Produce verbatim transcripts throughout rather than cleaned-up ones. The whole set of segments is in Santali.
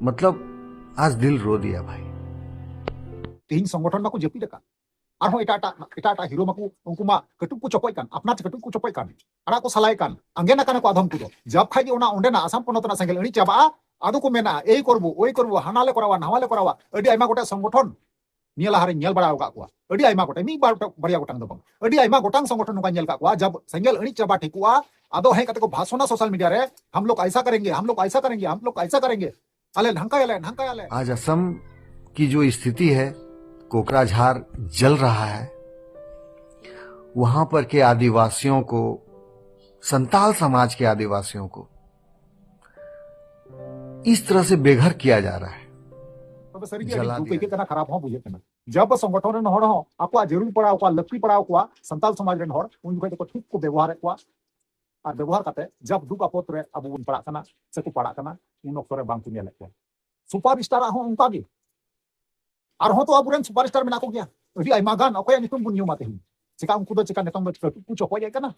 मतलब, आज दिल रो दिया भाई। ᱛᱮᱦᱮᱧ ᱥᱚᱝᱜᱚᱴᱷᱚᱱ ᱢᱟᱠᱚ ᱡᱟᱹᱯᱤᱫ ᱟᱠᱟᱫ, ᱟᱨᱦᱚᱸ ᱮᱴᱟᱜ ᱮᱴᱟᱜ ᱮᱴᱟᱜ ᱮᱴᱟᱜ ᱦᱤᱨᱳ ᱢᱟᱠᱚ, ᱩᱱᱠᱩ ᱢᱟ ᱠᱟᱹᱴᱩᱵ ᱠᱚ ᱪᱚᱯᱚᱡ ᱠᱟᱱ, ᱟᱯᱱᱟᱨ ᱛᱮ ᱠᱟᱹᱴᱩᱵ ᱠᱚ ᱪᱚᱯᱚᱡ ᱠᱟᱱ, ᱟᱲᱟᱜ ᱠᱚ ᱥᱟᱞᱟᱭ ᱠᱟᱱ, ᱟᱸᱜᱮᱱ ᱟᱠᱟᱱᱟ ᱠᱚ ᱟᱫᱷᱚᱢ ᱠᱚᱫᱚ᱾ ᱡᱟᱵ ᱠᱷᱟᱡ ᱜᱮ ᱚᱱᱟ ᱚᱸᱰᱮᱱᱟᱜ ᱟᱥᱟᱢ ᱯᱚᱱᱚᱛ ᱨᱮᱱᱟᱜ ᱥᱮᱸᱜᱮᱞ ᱟᱹᱬᱤᱡ ᱪᱟᱵᱟᱜᱼᱟ, ᱟᱫᱚ ᱠᱚ ᱢᱮᱱᱟ, ᱮᱭ ᱠᱚᱨᱵᱚ, ᱳᱭ ᱠᱚᱨᱵᱚ, ᱦᱟᱱᱟ ᱞᱮ ᱠᱚᱨᱟᱣᱟ, ᱱᱟᱣᱟ ᱞᱮ ᱠᱚᱨᱟᱣᱟ᱾ ᱟᱹᱰᱤ ᱟᱭᱢᱟ ᱜᱚᱴᱮᱡ ᱥᱚᱝᱜᱚᱴᱷᱚᱱ ᱱᱤᱭᱟᱹ ᱞᱟᱦᱟᱨᱮᱧ ᱧᱮᱞ ᱵᱟᱲᱟ ᱟᱠᱟᱫ ᱠᱚᱣᱟ, ᱟᱹᱰᱤ ᱟᱭᱢᱟ ᱜᱚᱴᱮᱡ, ᱢᱤᱫ ᱵᱟᱨ ᱜᱚᱴᱟᱝ, ᱵᱟᱨᱭᱟ ᱜᱚᱴᱟᱝ ᱫᱚ ᱵᱟᱝ, ᱟᱹᱰᱤ ᱟᱭᱢᱟ ᱜᱚᱴᱟᱝ ᱥᱚᱝᱜᱚᱴᱷᱚᱱ ᱱᱚᱝᱠᱟᱧ ᱧᱮᱞ ᱟᱠᱟᱫ ᱠᱚᱣᱟ᱾ ᱡᱟᱵ ᱥᱮᱸᱜᱮᱞ ᱟᱹᱬᱤᱡ ᱪᱟᱵᱟ ᱴᱷᱤᱠᱚᱜᱼᱟ, ᱟᱫᱚ ᱦᱮᱡ ᱠᱟᱛᱮ ᱠᱚ ᱵᱷᱟᱥᱚᱱᱟ ᱥᱳᱥᱟᱞ ᱢᱤᱰᱤᱭᱟ ᱨᱮ, "ᱦᱟᱢ ᱞᱳᱜ ᱟᱭᱥᱟ ᱠᱟᱨᱮᱝᱜᱮ, ᱦᱟᱢ ᱞᱳᱜ ᱟᱭᱥᱟ ᱠᱟᱨᱮᱝᱜᱮ, ᱦᱟᱢ ᱞᱳᱜ ᱟᱭᱥᱟ ᱠᱟᱨᱮᱝᱜᱮ, ᱟᱞᱮ ᱱᱷᱟᱝᱠᱟᱭᱟᱞᱮ, ᱱᱷᱟᱝᱠᱟᱭᱟᱞᱮ᱾" आज असम की जो स्थिति है, कोकराझार जल रहा है, वहां पर के आदिवासियों को, संताल समाज के आदिवासियों को इस तरह से बेघर किया जा रहा है। ᱛᱚᱵᱮ ᱥᱟᱹᱨᱤᱜᱮ ᱟᱹᱰᱤ ᱡᱟᱞᱟ ᱫᱩᱠ ᱫᱤᱭᱟ᱾ ᱟᱹᱭᱠᱟᱹᱜ ᱠᱟᱱᱟ, ᱠᱷᱟᱨᱟᱯ ᱦᱚᱸ ᱵᱩᱡᱷᱟᱹᱜ ᱠᱟᱱᱟ᱾ ᱡᱟᱵ ᱥᱚᱝᱜᱚᱴᱷᱚᱱ ᱨᱮᱱ ᱦᱚᱲ ᱦᱚᱸ ᱟᱠᱚᱣᱟᱜ ᱡᱟᱹᱨᱩᱲ ᱯᱟᱲᱟᱣ ᱠᱚᱣᱟ, ᱞᱟᱹᱠᱛᱤ ᱯᱟᱲᱟᱣ ᱠᱚᱣᱟ, ᱥᱟᱱᱛᱟᱞ ᱥᱚᱢᱟᱡᱽ ᱨᱮᱱ ᱦᱚᱲ ᱩᱱ ᱡᱚᱠᱷᱚᱱ ᱫᱚᱠᱚ ᱴᱷᱤᱠ ᱠᱚ ᱵᱮᱵᱚᱦᱟᱨᱮᱫ ᱠᱚᱣᱟ᱾ ᱟᱨ ᱵᱮᱵᱚᱦᱟᱨ ᱠᱟᱛᱮ ᱡᱟᱵ ᱫᱩᱠ ᱟᱯᱚᱫ ᱨᱮ ᱟᱵᱚ ᱵᱚᱱ ᱯᱟᱲᱟᱜ ᱠᱟᱱᱟ ᱥᱮᱠᱚ ᱯᱟᱲᱟᱜ ᱠᱟᱱᱟ, ᱩᱱ ᱚᱠᱛᱚ ᱨᱮ ᱵᱟᱝ ᱠᱚ ᱧᱮᱞᱮᱫ ᱠᱚᱣᱟ᱾ ᱥᱩᱯᱟᱨ ᱥᱴᱟᱨᱟᱜ ᱦᱚᱸ ᱚᱱᱠᱟ ᱜᱮ᱾ ᱟᱨᱦᱚᱸ ᱛᱚ ᱟᱵᱚᱨᱮᱱ ᱥᱩᱯᱟᱨ ᱥᱴᱟᱨ ᱢᱮᱱᱟᱜ ᱠᱚᱜᱮᱭᱟ, ᱟᱹᱰᱤ ᱟᱭᱢᱟ ᱜᱟᱱ᱾ ᱚᱠᱚᱭᱟᱜ ᱧᱩᱛᱩᱢ ᱵᱚᱱ ᱧᱩᱢᱟ ᱛᱮᱦᱮᱧ? ᱪᱮᱠᱟ ᱩᱱᱠᱩ ᱫᱚ ᱪᱮᱠᱟ ᱱᱤᱛᱚᱝ ᱫᱚ ᱠᱟᱹᱴᱩᱵ ᱠᱚ ᱪᱚᱯᱚᱡ ᱮᱫ ᱠᱟᱱᱟ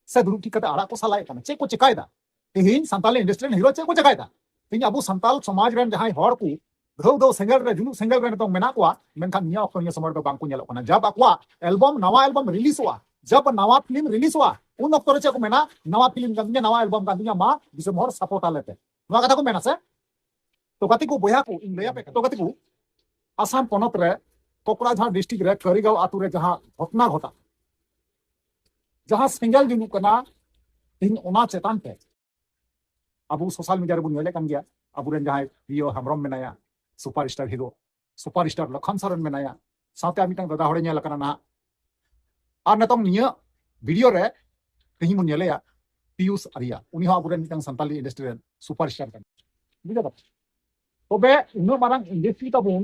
ᱥᱮ ᱫᱩᱲᱩᱵ ᱴᱷᱤᱠ ᱠᱟᱛᱮ ᱟᱲᱟᱜ ᱠᱚ ᱥᱟᱞᱟᱭᱮᱫ ᱠᱟᱱᱟ? ᱪᱮᱫ ᱠᱚ ᱪᱮᱠᱟᱭᱮᱫᱟ? ᱛᱮᱦᱮᱧ ᱥᱟᱱᱛᱟᱞᱤ ᱤᱱᱰᱟᱥᱴᱨᱤ ᱨᱮᱱ ᱦᱤᱨᱳ ᱪᱮᱫ ᱠᱚ ᱪᱮᱠᱟᱭᱮᱫᱟ? ᱛᱮᱦᱮᱧ ᱟᱵᱚ ᱥᱟᱱᱛᱟᱞ ᱥᱚᱢᱟᱡᱽ ᱨᱮᱱ ᱡᱟᱦᱟᱸᱭ ᱦᱚᱲ ᱠᱚ ᱫᱷᱟᱹᱣ ᱫᱷᱟᱹᱣ ᱥᱮᱸᱜᱮᱞ ᱨᱮ, ᱡᱩᱞᱩᱜ ᱥᱮᱸᱜᱮᱞ ᱨᱮ ᱱᱤᱛᱚᱝ ᱢᱮᱱᱟᱜ ᱠᱚᱣᱟ, ᱢᱮᱱᱠᱷᱟᱱ ᱱᱤᱭᱟᱹ ᱚᱠᱛᱚ ᱱᱤᱭᱟᱹ ᱥᱚᱢᱚᱭ ᱨᱮᱫᱚ ᱵᱟᱝ ᱠᱚ ᱧᱮᱞᱚᱜ ᱠᱟᱱᱟ᱾ ᱡᱟᱵ ᱟᱠᱚᱣᱟᱜ ᱮᱞᱵᱚᱢ, ᱱᱟᱣᱟ ᱮᱞᱵᱚᱢ ᱨᱤᱞᱤᱡᱚᱜᱼᱟ, ᱡᱟᱵ ᱱᱟᱣᱟ ᱯᱷᱤᱞᱢ ᱨᱤᱞᱤᱡᱚᱜᱼᱟ, ᱩᱱ ᱚᱠᱛᱚ ᱨᱮ ᱪᱮᱫ ᱠᱚ ᱢᱮᱱᱟ? "ᱱᱟᱣᱟ ᱯᱷᱤᱞᱢ ᱠᱟᱱ ᱛᱤᱧᱟ, ᱱᱟᱣᱟ ᱮᱞᱵᱚᱢ ᱠᱟᱱ ᱛᱤᱧᱟ, ᱢᱟ ᱫᱤᱥᱚᱢ ᱦᱚᱲ ᱥᱟᱯᱳᱨᱴ ᱟᱞᱮ ᱯᱮ", ᱱᱚᱣᱟ ᱠᱟᱛᱷᱟ ᱠᱚ ᱢᱮᱱᱟ ᱥᱮ? ᱛᱚ ᱜᱟᱛᱮ ᱠᱚ, ᱵᱚᱭᱦᱟ ᱠᱚ, ᱤᱧ ᱞᱟᱹᱭ ᱟᱯᱮ ᱠᱟᱱᱟ, ᱛᱚ ᱜᱟᱛᱮ ᱠᱚ, ᱟᱥᱟᱢ ᱯᱚᱱᱚᱛ ᱨᱮ ᱠᱚᱠᱨᱟᱡᱷᱟᱨ ᱰᱤᱥᱴᱨᱤᱠᱴ ᱨᱮ ᱠᱟᱹᱨᱤᱜᱟᱸᱣ ᱟᱛᱳ ᱨᱮ ᱡᱟᱦᱟᱸ ᱜᱷᱚᱴᱱᱟ ᱜᱷᱚᱴᱟᱜ, ᱡᱟᱦᱟᱸ ᱥᱮᱸᱜᱮᱞ ᱡᱩᱞᱩᱜ ᱠᱟᱱᱟ, ᱛᱮᱦᱮᱧ ᱚᱱᱟ ᱪᱮᱛᱟᱱ ᱛᱮ ᱟᱵᱚ ᱥᱳᱥᱟᱞ ᱢᱤᱰᱤᱭᱟ ᱨᱮᱵᱚᱱ ᱧᱮᱞᱮᱫ ᱠᱟᱱ ᱜᱮᱭᱟ, ᱟᱵᱚᱨᱮᱱ ᱡᱟᱦᱟᱸᱭ ᱯᱨᱤᱭᱚ ᱦᱮᱢᱵᱨᱚᱢ ᱢᱮᱱᱟᱭᱟ, super star hero, super star Lakhan Soren ᱢᱮᱱᱟᱭᱟ, ᱥᱟᱶᱛᱮ ᱟᱨ ᱢᱤᱫᱴᱟᱝ ᱫᱟᱫᱟ ᱦᱚᱲᱮ ᱧᱮᱞ ᱟᱠᱟᱱᱟ ᱱᱟᱦᱟᱜ᱾ ᱟᱨ ᱱᱤᱛᱚᱝ ᱱᱤᱭᱟᱹ ᱵᱷᱤᱰᱤᱭᱳ ᱨᱮ ᱛᱮᱦᱮᱧ ᱵᱚᱱ ᱧᱮᱞᱮᱭᱟ ᱯᱤᱭᱩᱥ ᱟᱨᱤᱭᱟ, ᱩᱱᱤ ᱦᱚᱸ ᱟᱵᱚᱨᱮᱱ ᱢᱤᱫᱴᱟᱝ ᱥᱟᱱᱛᱟᱞᱤ ᱤᱱᱰᱟᱥᱴᱨᱤ ᱨᱮᱱ ᱥᱩᱯᱟᱨ ᱥᱴᱟᱨ ᱠᱟᱱᱟᱭ, ᱵᱩᱡᱷᱟᱹᱣ ᱫᱟᱯᱮ? ᱛᱚᱵᱮ ᱩᱱᱟᱹᱜ ᱢᱟᱨᱟᱝ ᱤᱱᱰᱟᱥᱴᱨᱤ ᱛᱟᱵᱚᱱ,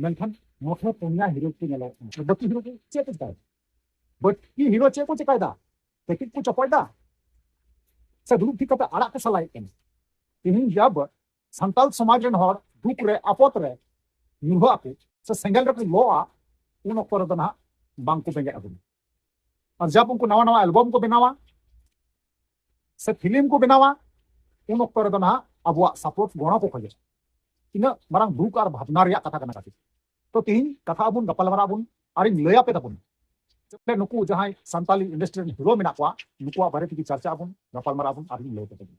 ᱢᱮᱱᱠᱷᱟᱱ ᱢᱚᱴᱷᱮ ᱯᱩᱱᱭᱟ ᱦᱤᱨᱳ ᱠᱚ ᱧᱮᱞᱚᱜ ᱠᱟᱱᱟ᱾ ᱵᱟᱹᱠᱤ ᱦᱤᱨᱳ ᱠᱚ ᱪᱮᱫ ᱠᱚ ᱪᱮᱠᱟᱭᱟ? ᱵᱟᱹᱠᱤ ᱦᱤᱨᱳ ᱪᱮᱫ ᱠᱚ ᱪᱮᱠᱟᱭᱮᱫᱟ? ᱠᱟᱹᱴᱤᱡ ᱠᱚ ᱪᱚᱯᱚᱡ ᱫᱟ ᱥᱮ ᱫᱩᱲᱩᱵ ᱴᱷᱤᱠ ᱠᱟᱛᱮ ᱟᱲᱟᱜ ᱠᱚ ᱥᱟᱞᱟᱭᱮᱫ ᱠᱟᱱᱟ? ᱛᱮᱦᱮᱧ ᱡᱟᱵ ᱥᱟᱱᱛᱟᱞ ᱥᱚᱢᱟᱡᱽ ᱨᱮᱱ ᱦᱚᱲ ᱫᱩᱠ ᱨᱮ, ᱟᱯᱚᱫ ᱨᱮ ᱧᱩᱨᱦᱟᱹᱜ ᱟᱠᱚ ᱥᱮ ᱥᱮᱸᱜᱮᱞ ᱨᱮᱠᱚ ᱞᱚᱜᱼᱟ, ᱩᱱ ᱚᱠᱛᱚ ᱨᱮᱫᱚ ᱱᱟᱦᱟᱜ ᱵᱟᱝᱠᱚ ᱵᱮᱸᱜᱮᱫ ᱟᱵᱚᱱᱟ᱾ ᱟᱨ ᱡᱟᱵ ᱩᱱᱠᱩ ᱱᱟᱣᱟ ᱱᱟᱣᱟ ᱮᱞᱵᱚᱢ ᱠᱚ ᱵᱮᱱᱟᱣᱟ ᱥᱮ ᱯᱷᱤᱞᱢ ᱠᱚ ᱵᱮᱱᱟᱣᱟ, ᱩᱱ ᱚᱠᱛᱚ ᱨᱮᱫᱚ ᱱᱟᱦᱟᱜ ᱟᱵᱚᱣᱟᱜ ᱥᱟᱯᱳᱨᱴ ᱜᱚᱲᱚ ᱠᱚ ᱠᱷᱚᱡᱚᱜ᱾ ᱛᱤᱱᱟᱹᱜ ᱢᱟᱨᱟᱝ ᱫᱩᱠ ᱟᱨ ᱵᱷᱟᱵᱽᱱᱟ ᱨᱮᱭᱟᱜ ᱠᱟᱛᱷᱟ ᱠᱟᱱᱟ ᱠᱟᱹᱴᱤᱡ᱾ ᱛᱚ ᱛᱤᱦᱤᱧ ᱠᱟᱛᱷᱟ ᱟᱵᱚᱱ ᱜᱟᱯᱟᱞᱢᱟᱨᱟᱣ ᱟᱵᱚᱱ ᱟᱨᱤᱧ ᱞᱟᱹᱭ ᱟᱯᱮ ᱛᱟᱵᱚᱱ ᱱᱩᱠᱩ ᱡᱟᱦᱟᱸᱭ ᱥᱟᱱᱛᱟᱞᱤ ᱤᱱᱰᱟᱥᱴᱨᱤ ᱨᱮᱱ ᱦᱤᱨᱳ ᱢᱮᱱᱟᱜ ᱠᱚᱣᱟ, ᱱᱩᱠᱩᱣᱟᱜ ᱵᱟᱨᱮ ᱛᱮᱜᱮ ᱪᱟᱨᱪᱟ ᱟᱵᱚᱱ, ᱜᱟᱯᱟᱞᱢᱟᱨᱟᱣ ᱟᱵᱚᱱ ᱟᱨᱤᱧ ᱞᱟᱹᱭ ᱟᱯᱮ ᱛᱟᱵᱚᱱ᱾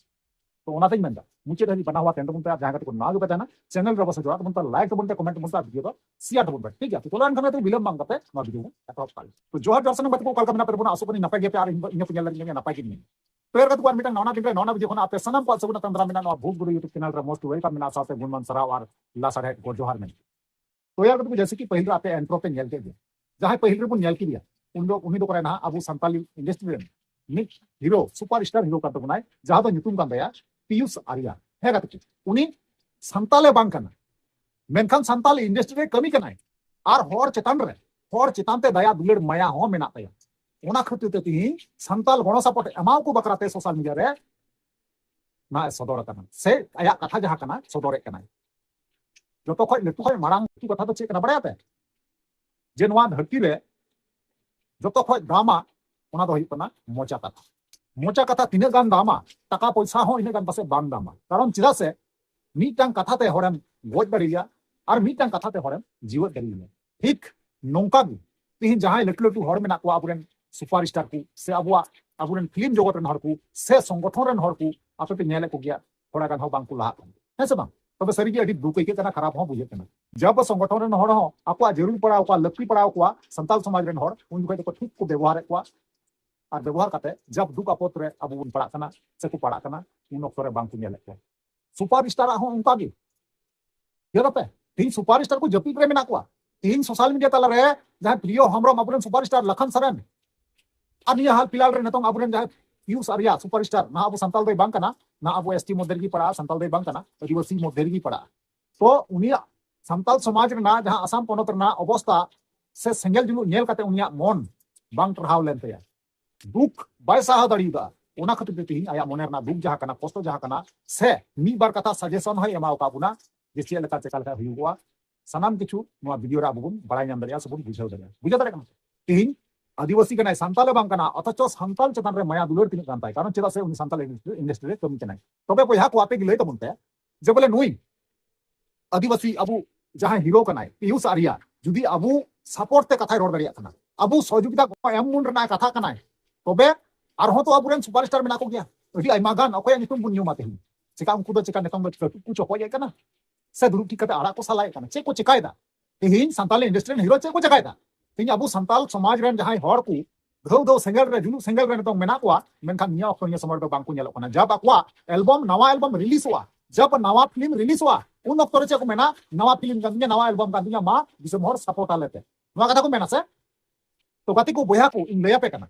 ᱛᱚ ᱚᱱᱟᱛᱮᱧ ᱢᱮᱱᱫᱟ ᱢᱩᱪᱟᱹᱫ ᱫᱷᱟᱹᱵᱤᱡ ᱵᱟᱱᱟ ᱦᱚᱲ ᱛᱟᱦᱮᱱ ᱛᱟᱵᱚᱱ ᱯᱮ, ᱟᱨ ᱡᱟᱦᱟᱸᱭ ᱠᱟᱛᱮ ᱠᱚ ᱱᱟᱣᱟ ᱜᱮᱯᱮ ᱛᱟᱦᱮᱱᱟ ᱪᱮᱱᱮᱞ ᱨᱮ ᱚᱵᱚᱥᱥᱳᱭ ᱡᱚᱲᱟᱜ ᱛᱟᱵᱚᱱ ᱯᱮ, ᱞᱟᱭᱤᱠ ᱛᱟᱵᱚᱱ ᱯᱮ, ᱠᱚᱢᱮᱱᱴ ᱛᱟᱵᱚᱱ ᱯᱮ, ᱟᱨ ᱵᱷᱤᱰᱤᱭᱳ ᱫᱚ ᱥᱮᱭᱟᱨ ᱛᱟᱵᱚᱱ ᱯᱮ, ᱴᱷᱤᱠ ᱜᱮᱭᱟ? ᱛᱚ ᱪᱚᱞᱚ ᱮᱱᱠᱷᱟᱱ ᱵᱤᱞᱚᱢ ᱵᱟᱝ ᱠᱟᱛᱮ ᱱᱚᱣᱟ ᱵᱷᱤᱰᱤᱭᱳ ᱵᱚᱱ ᱮᱛᱚᱦᱚᱵ ᱠᱟᱜ ᱞᱮᱜᱮ᱾ ᱛᱚ ᱡᱚᱦᱟᱨ ᱡᱚᱦᱟᱨ ᱥᱟᱱᱟᱢ ᱜᱟᱛᱮ ᱠᱚ, ᱚᱠᱟ ᱞᱮᱠᱟ ᱢᱮᱱᱟᱜ ᱯᱮ ᱛᱟᱵᱚᱱᱟ? ᱟᱥᱚᱜ ᱠᱟᱹᱱᱟᱹᱧ ᱱᱟᱯᱟᱭ ᱜᱮᱭᱟᱯᱮ ᱟᱨ ᱤᱧ ᱤᱧᱟᱹᱜ ᱧᱮᱞ ᱨᱮ ᱱᱟᱯᱟᱭ ᱜᱮ ᱢᱮᱱᱟᱜᱼᱟ᱾ ᱛᱚ ᱮᱨ ᱠᱟᱛᱮ ᱠᱚ ᱟᱨ ᱢᱤᱫᱴᱟᱝ ᱱᱟᱣᱟ ᱫᱤᱱ ᱨᱮ ᱱᱟᱣᱟ ᱵᱷᱤᱰᱤᱭᱳ ᱠᱷᱚᱱᱟᱜ ᱟᱯᱮ ᱥᱟᱱᱟᱢ ᱠᱚᱣᱟᱜ ᱥᱟᱹᱜᱩᱱ ᱟᱛᱟᱝ ᱫᱟᱨᱟᱢ ᱢᱮᱱᱟᱜᱼᱟ᱾ ᱱᱚᱣᱟ ᱵᱷᱩᱞ ᱜᱩᱨᱩ YouTube ᱪᱮᱱᱮᱞ ᱨᱮ most welcome ᱢᱮᱱᱟᱜᱼᱟ, ᱥᱟᱶᱛᱮ ᱜᱩᱱᱢᱟᱱ ᱥᱟᱨᱦᱟᱣ ᱟᱨ ᱞᱟᱥᱟᱲᱦᱮᱫ ᱜᱚᱰ ᱡᱚᱦᱟᱨ ᱢᱮᱱᱟᱜᱼᱟ᱾ ᱛᱚ ᱮᱨ ᱠᱟᱛᱮ ᱠᱚ ᱡᱮᱭᱥᱮ ᱠᱤ ᱯᱟᱹᱦᱤᱞ ᱨᱮ ᱟᱯᱮ ᱤᱱᱴᱨᱳ ᱯᱮ ᱧᱮᱞ ᱠᱮᱫ ᱜᱮᱭᱟ, ᱡᱟᱦᱟᱸᱭ ᱯᱟᱹᱦᱤᱞ ᱨᱮᱵᱚᱱ ᱧᱮᱞ ᱠᱮᱫᱮᱭᱟ ᱩᱱ ᱫᱚ ᱩᱱᱤ ᱫᱚ ᱠᱟᱱᱟᱭ ᱱᱟᱦᱟᱜ ᱟᱵᱚ ᱥᱟᱱᱛᱟᱞᱤ ᱤᱱᱰᱟᱥᱴᱨᱤ ᱨᱮᱱ ᱢᱤᱫ ᱦᱤᱨᱳ, ᱥᱩᱯᱟᱨ ᱥᱴᱟᱨ ᱦᱤᱨᱳ ᱠᱟᱱ ᱛᱟᱵᱚᱱᱟᱭ, ᱡᱟᱦᱟᱸ ᱫᱚ ᱧᱩᱛᱩᱢ ᱠᱟᱱ ᱛᱟᱭᱟ ᱯᱤᱭᱩᱥ ᱟᱨᱭᱟ᱾ ᱦᱮᱸ ᱜᱟᱛᱮ ᱠᱚ, ᱩᱱᱤ ᱥᱟᱱᱛᱟᱞᱮ ᱵᱟᱝ ᱠᱟᱱᱟ, ᱢᱮᱱᱠᱷᱟᱱ ᱥᱟᱱᱛᱟᱞ ᱤᱱᱰᱟᱥᱴᱨᱤ ᱨᱮ ᱠᱟᱹᱢᱤ ᱠᱟᱱᱟᱭ ᱟᱨ ᱦᱚᱲ ᱪᱮᱛᱟᱱ ᱨᱮ, ᱦᱚᱲ ᱪᱮᱛᱟᱱ ᱛᱮ ᱫᱟᱭᱟ ᱫᱩᱞᱟᱹᱲ ᱢᱟᱭᱟ ᱦᱚᱸ ᱢᱮᱱᱟᱜ ᱛᱟᱭᱟ᱾ ᱚᱱᱟ ᱠᱷᱟᱹᱛᱤᱨ ᱛᱮ ᱛᱤᱦᱤᱧ ᱥᱟᱱᱛᱟᱞ ᱜᱚᱲᱚ ᱥᱟᱯᱚᱴ ᱮᱢᱟᱣ ᱠᱚ ᱵᱟᱠᱷᱨᱟ ᱛᱮ ᱥᱳᱥᱟᱞ ᱢᱤᱰᱤᱭᱟ ᱨᱮ ᱱᱟᱦᱟᱜ ᱮ ᱥᱚᱫᱚᱨ ᱟᱠᱟᱱᱟ, ᱥᱮ ᱟᱭᱟᱜ ᱠᱟᱛᱷᱟ ᱡᱟᱦᱟᱸ ᱠᱟᱱᱟ ᱥᱚᱫᱚᱨᱮᱫ ᱠᱟᱱᱟᱭ᱾ ᱡᱚᱛᱚ ᱠᱷᱚᱡ ᱞᱟᱹᱴᱩ ᱠᱷᱚᱡ ᱢᱟᱨᱟᱝ ᱞᱟᱹᱴᱩ ᱠᱟᱛᱷᱟ ᱫᱚ ᱪᱮᱫ ᱠᱟᱱᱟ ᱵᱟᱲᱟᱭᱟᱯᱮ? ᱡᱮ ᱱᱚᱣᱟ ᱫᱷᱟᱹᱨᱛᱤ ᱨᱮ ᱡᱚᱛᱚ ᱠᱷᱚᱡ ᱫᱟᱢᱟ ᱚᱱᱟ ᱫᱚ ᱦᱩᱭᱩᱜ ᱠᱟᱱᱟ ᱢᱚᱪᱟ ᱠᱟᱛᱷᱟ᱾ ᱢᱚᱪᱟ ᱠᱟᱛᱷᱟ ᱛᱤᱱᱟᱹᱜ ᱜᱟᱱ ᱫᱟᱢᱟ, ᱴᱟᱠᱟ ᱯᱚᱭᱥᱟ ᱦᱚᱸ ᱤᱱᱟᱹᱜ ᱜᱟᱱ ᱯᱟᱥᱮᱡ ᱵᱟᱝ ᱫᱟᱢᱟ᱾ ᱠᱟᱨᱚᱱ ᱪᱮᱫᱟᱜ ᱥᱮ ᱢᱤᱫᱴᱟᱝ ᱠᱟᱛᱷᱟ ᱛᱮ ᱦᱚᱲᱮᱢ ᱜᱚᱡ ᱫᱟᱲᱮᱭᱟᱭᱟ ᱟᱨ ᱢᱤᱫᱴᱟᱝ ᱠᱟᱛᱷᱟ ᱛᱮ ᱦᱚᱲᱮᱢ ᱡᱤᱣᱮᱫ ᱫᱟᱲᱮᱭᱟᱭᱟ᱾ ᱴᱷᱤᱠ ᱱᱚᱝᱠᱟ ᱜᱮ ᱛᱤᱦᱤᱧ ᱡᱟᱦᱟᱸᱭ ᱞᱟᱹᱴᱩ ᱞᱟᱹᱴᱩ ᱦᱚᱲ ᱢᱮᱱᱟᱜ ᱠᱚᱣᱟ, ᱟᱵᱚᱨᱮᱱ ᱥᱩᱯᱟᱨ ᱥᱴᱟᱨ ᱠᱚ, ᱥᱮ ᱟᱵᱚᱣᱟᱜ, ᱟᱵᱚᱨᱮᱱ ᱯᱷᱤᱞᱢ ᱡᱚᱜᱚᱛ ᱨᱮᱱ ᱦᱚᱲ ᱠᱚ, ᱥᱮ ᱥᱚᱝᱜᱚᱴᱷᱚᱱ ᱨᱮᱱ ᱦᱚᱲ ᱠᱚ, ᱟᱯᱮ ᱯᱮ ᱧᱮᱞᱮᱫ ᱠᱚᱜᱮᱭᱟ, ᱛᱷᱚᱲᱟ ᱜᱟᱱ ᱦᱚᱸ ᱵᱟᱝ ᱠᱚ ᱞᱟᱦᱟᱜ ᱠᱟᱱᱟ, ᱦᱮᱸ ᱥᱮ ᱵᱟᱝ? ᱛᱚᱵᱮ ᱥᱟᱹᱨᱤᱜᱮ ᱟᱹᱰᱤ ᱫᱩᱠ ᱟᱹᱭᱠᱟᱹᱜ ᱠᱟᱱᱟ, ᱠᱷᱟᱨᱟᱯ ᱦᱚᱸ ᱵᱩᱡᱷᱟᱹᱜ ᱠᱟᱱᱟ᱾ ᱡᱟᱵ ᱥᱚᱝᱜᱚᱴᱷᱚᱱ ᱨᱮᱱ ᱦᱚᱲ ᱦᱚᱸ ᱟᱠᱚᱣᱟᱜ ᱡᱟᱹᱨᱩᱲ ᱯᱟᱲᱟᱣ ᱠᱚᱣᱟ, ᱞᱟᱹᱠᱛᱤ ᱯᱟᱲᱟᱣ ᱠᱚᱣᱟ, ᱥᱟᱱᱛᱟᱞ ᱥᱚᱢᱟᱡᱽ ᱨᱮᱱ ᱦᱚᱲ ᱩᱱ ᱡᱚᱠᱷᱚᱡ ᱫᱚᱠᱚ ᱴᱷᱤᱠ ᱠᱚ ᱵᱮᱵᱚᱦᱟᱨᱮᱫ ᱠᱚᱣᱟ ᱟᱨ ᱵᱮᱵᱚᱦᱟᱨ ᱠᱟᱛᱮ ᱡᱟᱵ ᱫᱩᱠ ᱟᱯᱚᱫ ᱨᱮ ᱟᱵᱚ ᱵᱚᱱ ᱯᱟᱲᱟᱜ ᱠᱟᱱᱟ ᱥᱮᱠᱚ ᱯᱟᱲᱟᱜ ᱠᱟᱱᱟ, ᱩᱱ ᱚᱠᱛᱚ ᱨᱮ ᱵᱟᱝ ᱠᱚ ᱧᱮᱞᱮᱫ ᱠᱚᱣᱟ᱾ ᱥᱩᱯᱟᱨ ᱥᱴᱟᱨᱟᱜ ᱦᱚᱸ ᱚᱱᱠᱟ ᱜᱮ᱾ ᱧᱮᱞ ᱯᱮ, ᱛᱮᱦᱤᱧ ᱥᱩᱯᱟᱨ ᱥᱴᱟᱨ ᱠᱚ ᱡᱟᱹᱯᱤᱫ ᱨᱮ ᱢᱮᱱᱟᱜ ᱠᱚᱣᱟ᱾ ᱛᱮᱦᱤᱧ ᱥᱳᱥᱟᱞ ᱢᱤᱰᱤᱭᱟ ᱛᱟᱞᱟᱨᱮ ᱡᱟᱦᱟᱸᱭ ᱯᱨᱤᱭᱚ ᱦᱮᱢᱵᱨᱚᱢ, ᱟᱵᱚᱨᱮᱱ ᱥᱩᱯᱟᱨ ᱥᱴᱟᱨ ᱞᱟᱠᱷᱟᱱ ᱥᱚᱨᱮᱱ, ᱟᱨ ᱱᱤᱭᱟᱹ ᱦᱟᱞ ᱯᱷᱤᱞᱦᱟᱞ ᱨᱮ ᱱᱤᱛᱚᱝ ᱟᱵᱚᱨᱮᱱ ᱡᱟᱦᱟᱸᱭ ᱯᱤᱭᱩᱥ ᱟᱨᱭᱟ ᱥᱩᱯᱟᱨ ᱥᱴᱟᱨ, ᱱᱟᱦᱟᱜ ᱟᱵᱚ ᱥᱟᱱᱛᱟᱞ ᱫᱚᱭ ᱵᱟᱝ ᱠᱟᱱᱟ, ᱱᱟᱦᱟᱜ ᱟᱵᱚ ᱮᱥ ᱴᱤ ᱢᱚᱫᱽᱫᱷᱮ ᱨᱮᱜᱮ ᱯᱟᱲᱟᱜᱼᱟ, ᱥᱟᱱᱛᱟᱞ ᱫᱚᱭ ᱵᱟᱝ ᱠᱟᱱᱟ, ᱟᱹᱫᱤᱵᱟᱹᱥᱤ ᱢᱚᱫᱽᱫᱷᱮ ᱨᱮᱜᱮ ᱯᱟᱲᱟᱜᱼᱟ᱾ ᱛᱚ ᱩᱱᱤᱭᱟᱜ ᱥᱟᱱᱛᱟᱞ ᱥᱚᱢᱟᱡᱽ ᱨᱮᱱᱟᱜ ᱡᱟᱦᱟᱸ ᱟᱥᱟᱢ ᱯᱚᱱᱚᱛ ᱨᱮᱱᱟᱜ ᱚᱵᱚᱥᱛᱟ ᱥᱮ ᱥᱮᱸᱜᱮᱞ ᱡᱩᱞᱩᱜ ᱧᱮᱞ ᱠᱟᱛᱮ ᱩᱱᱤᱭᱟᱜ ᱢᱚᱱ ᱵᱟᱝ ᱴᱟᱨᱦᱟᱣ ᱞᱮᱱ ᱛᱟᱭᱟ, ᱫᱩᱠ ᱵᱟᱭ ᱥᱟᱦᱟᱣ ᱫᱟᱲᱮᱭᱟᱫᱟ᱾ ᱚᱱᱟ ᱠᱷᱟᱹᱛᱤᱨ ᱛᱮ ᱛᱮᱦᱤᱧ ᱟᱭᱟᱜ ᱢᱚᱱᱮ ᱨᱮᱱᱟᱜ ᱫᱩᱠ ᱡᱟᱦᱟᱸ ᱠᱟᱱᱟ, ᱠᱚᱥᱴᱚ ᱡᱟᱦᱟᱸ ᱠᱟᱱᱟ, ᱥᱮ ᱢᱤᱫ ᱵᱟᱨ ᱠᱟᱛᱷᱟ ᱥᱟᱡᱮᱥᱚᱱ ᱦᱚᱸᱭ ᱮᱢᱟᱣ ᱟᱠᱟᱫ ᱵᱚᱱᱟ ᱡᱮ ᱪᱮᱫ ᱞᱮᱠᱟ ᱪᱮᱠᱟ ᱞᱮᱠᱷᱟᱱ ᱦᱩᱭᱩᱜᱚᱜᱼᱟ᱾ ᱥᱟᱱᱟᱢ ᱠᱤᱪᱷᱩ ᱱᱚᱣᱟ ᱵᱷᱤᱰᱤᱭᱳ ᱨᱮ ᱟᱵᱚ ᱵᱚᱱ ᱵᱟᱲᱟᱭ ᱧᱟᱢ ᱫᱟᱲᱮᱭᱟᱜᱼᱟ ᱥᱮ ᱵᱚᱱ ᱵᱩᱡᱷᱟᱹᱣ ᱫᱟᱲᱮᱭᱟᱜᱼᱟ᱾ ᱵᱩᱡᱷᱟᱹᱣ ᱫᱟᱲᱮᱭᱟᱜ ᱠᱟᱱᱟ? ᱛᱮᱦᱤᱧ ᱟᱹᱫᱤᱵᱟᱹᱥᱤ ᱠᱟᱱᱟᱭ, ᱥᱟᱱᱛᱟᱞᱮ ᱵᱟᱝ ᱠᱟᱱᱟ, ᱚᱛᱷᱚᱪᱚ ᱥᱟᱱᱛᱟᱞ ᱪᱮᱛᱟᱱ ᱨᱮ ᱢᱟᱭᱟ ᱫᱩᱞᱟᱹᱲ ᱛᱤᱱᱟᱹᱜ ᱜᱟᱱ ᱛᱟᱭ, ᱠᱟᱨᱚᱱ ᱪᱮᱫᱟᱜ ᱥᱮ ᱩᱱᱤ ᱥᱟᱱᱛᱟᱞ ᱤᱱᱰᱟᱥᱴᱨᱤ ᱨᱮ ᱠᱟᱹᱢᱤ ᱠᱟᱱᱟᱭ᱾ ᱛᱚᱵᱮ ᱵᱚᱭᱦᱟ ᱠᱚ, ᱟᱯᱮ ᱜᱮ ᱞᱟᱹᱭ ᱛᱟᱵᱚᱱ ᱯᱮ ᱡᱮ ᱵᱚᱞᱮ ᱱᱩᱭ ᱟᱹᱫᱤᱵᱟᱹᱥᱤ ᱟᱵᱚ ᱡᱟᱦᱟᱸᱭ ᱦᱤᱨᱳ ᱠᱟᱱᱟᱭ ᱯᱤᱭᱩᱥ ᱟᱨᱭᱟ, ᱡᱩᱫᱤ ᱟᱵᱚ ᱥᱟᱯᱳᱨᱴ ᱛᱮ ᱠᱟᱛᱷᱟᱭ ᱨᱚᱲ ᱫᱟᱲᱮᱭᱟᱜ ᱠᱟᱱᱟ, ᱟᱵᱚ ᱥᱚᱦᱚᱡᱳᱜᱤᱛᱟ ᱠᱚ ᱮᱢ ᱵᱚᱱ ᱨᱮᱱᱟᱜ ᱠᱟᱛᱷᱟ ᱠᱟᱱᱟᱭ, ᱛᱚᱵᱮ ᱟᱨᱦᱚᱸ ᱛᱚ ᱟᱵᱚᱨᱮᱱ ᱥᱩᱯᱟᱨᱥᱴᱟᱨ ᱢᱮᱱᱟᱜ ᱠᱚᱜᱮᱭᱟ, ᱟᱹᱰᱤ ᱟᱭᱢᱟ ᱜᱟᱱ᱾ ᱚᱠᱚᱭᱟᱜ ᱧᱩᱛᱩᱢ ᱵᱚᱱ ᱧᱩᱢᱟ ᱛᱮᱦᱮᱧ? ᱪᱮᱠᱟ ᱩᱱᱠᱩ ᱫᱚ ᱪᱮᱠᱟ ᱱᱤᱛᱚᱝ ᱫᱚ ᱠᱟᱹᱴᱩᱵ ᱠᱚ ᱪᱚᱯᱚᱡ ᱮᱫ ᱠᱟᱱᱟ ᱥᱮ ᱫᱩᱲᱩᱵ ᱴᱷᱤᱠ ᱠᱟᱛᱮ ᱟᱲᱟᱜ ᱠᱚ ᱥᱟᱞᱟᱭᱮᱫ ᱠᱟᱱᱟ? ᱪᱮᱫ ᱠᱚ ᱪᱮᱠᱟᱭᱮᱫᱟ? ᱛᱮᱦᱮᱧ ᱥᱟᱱᱛᱟᱞ ᱤᱱᱰᱟᱥᱴᱨᱤ ᱨᱮᱱ ᱦᱤᱨᱳ ᱪᱮᱫ ᱠᱚ ᱪᱮᱠᱟᱭᱮᱫᱟ? ᱛᱮᱦᱮᱧ ᱟᱵᱚ ᱥᱟᱱᱛᱟᱞ ᱥᱚᱢᱟᱡᱽ ᱨᱮᱱ ᱡᱟᱦᱟᱸᱭ ᱦᱚᱲ ᱠᱚ ᱫᱷᱟᱹᱣ ᱫᱷᱟᱹᱣ ᱥᱮᱸᱜᱮᱞ ᱨᱮ, ᱡᱩᱞᱩᱜ ᱥᱮᱸᱜᱮᱞ ᱨᱮ ᱱᱤᱛᱚᱝ ᱢᱮᱱᱟᱜ ᱠᱚᱣᱟ, ᱢᱮᱱᱠᱷᱟᱱ ᱱᱤᱭᱟᱹ ᱚᱠᱛᱚ ᱱᱤᱭᱟᱹ ᱥᱚᱢᱚᱭ ᱨᱮᱫᱚ ᱵᱟᱝ ᱠᱚ ᱧᱮᱞᱚᱜ ᱠᱟᱱᱟ᱾ ᱡᱟᱵ ᱟᱠᱚᱣᱟᱜ ᱮᱞᱵᱚᱢ, ᱱᱟᱣᱟ ᱮᱞᱵᱚᱢ ᱨᱤᱞᱤᱡᱚᱜᱼᱟ, ᱡᱟᱵ ᱱᱟᱣᱟ ᱯᱷᱤᱞᱢ ᱨᱤᱞᱤᱡᱚᱜᱼᱟ, ᱩᱱ ᱚᱠᱛᱚ ᱨᱮ ᱪᱮᱫ ᱠᱚ ᱢᱮᱱᱟ? ᱱᱟᱣᱟ ᱯᱷᱤᱞᱢ ᱠᱟᱱ ᱛᱤᱧᱟ, ᱱᱟᱣᱟ ᱮᱞᱵᱚᱢ ᱠᱟᱱ ᱛᱤᱧᱟ, ᱢᱟ ᱫᱤᱥᱚᱢ ᱦᱚᱲ ᱥᱟᱯᱳᱨᱴ ᱟᱞᱮ ᱯᱮ, ᱱᱚᱣᱟ ᱠᱟᱛᱷᱟ ᱠᱚ ᱢᱮᱱᱟ ᱥᱮ? ᱛᱚ ᱜᱟᱛᱮ ᱠᱚ, ᱵᱚᱭᱦᱟ ᱠᱚ, ᱤᱧ ᱞᱟᱹᱭ ᱟᱯᱮ ᱠᱟᱱᱟ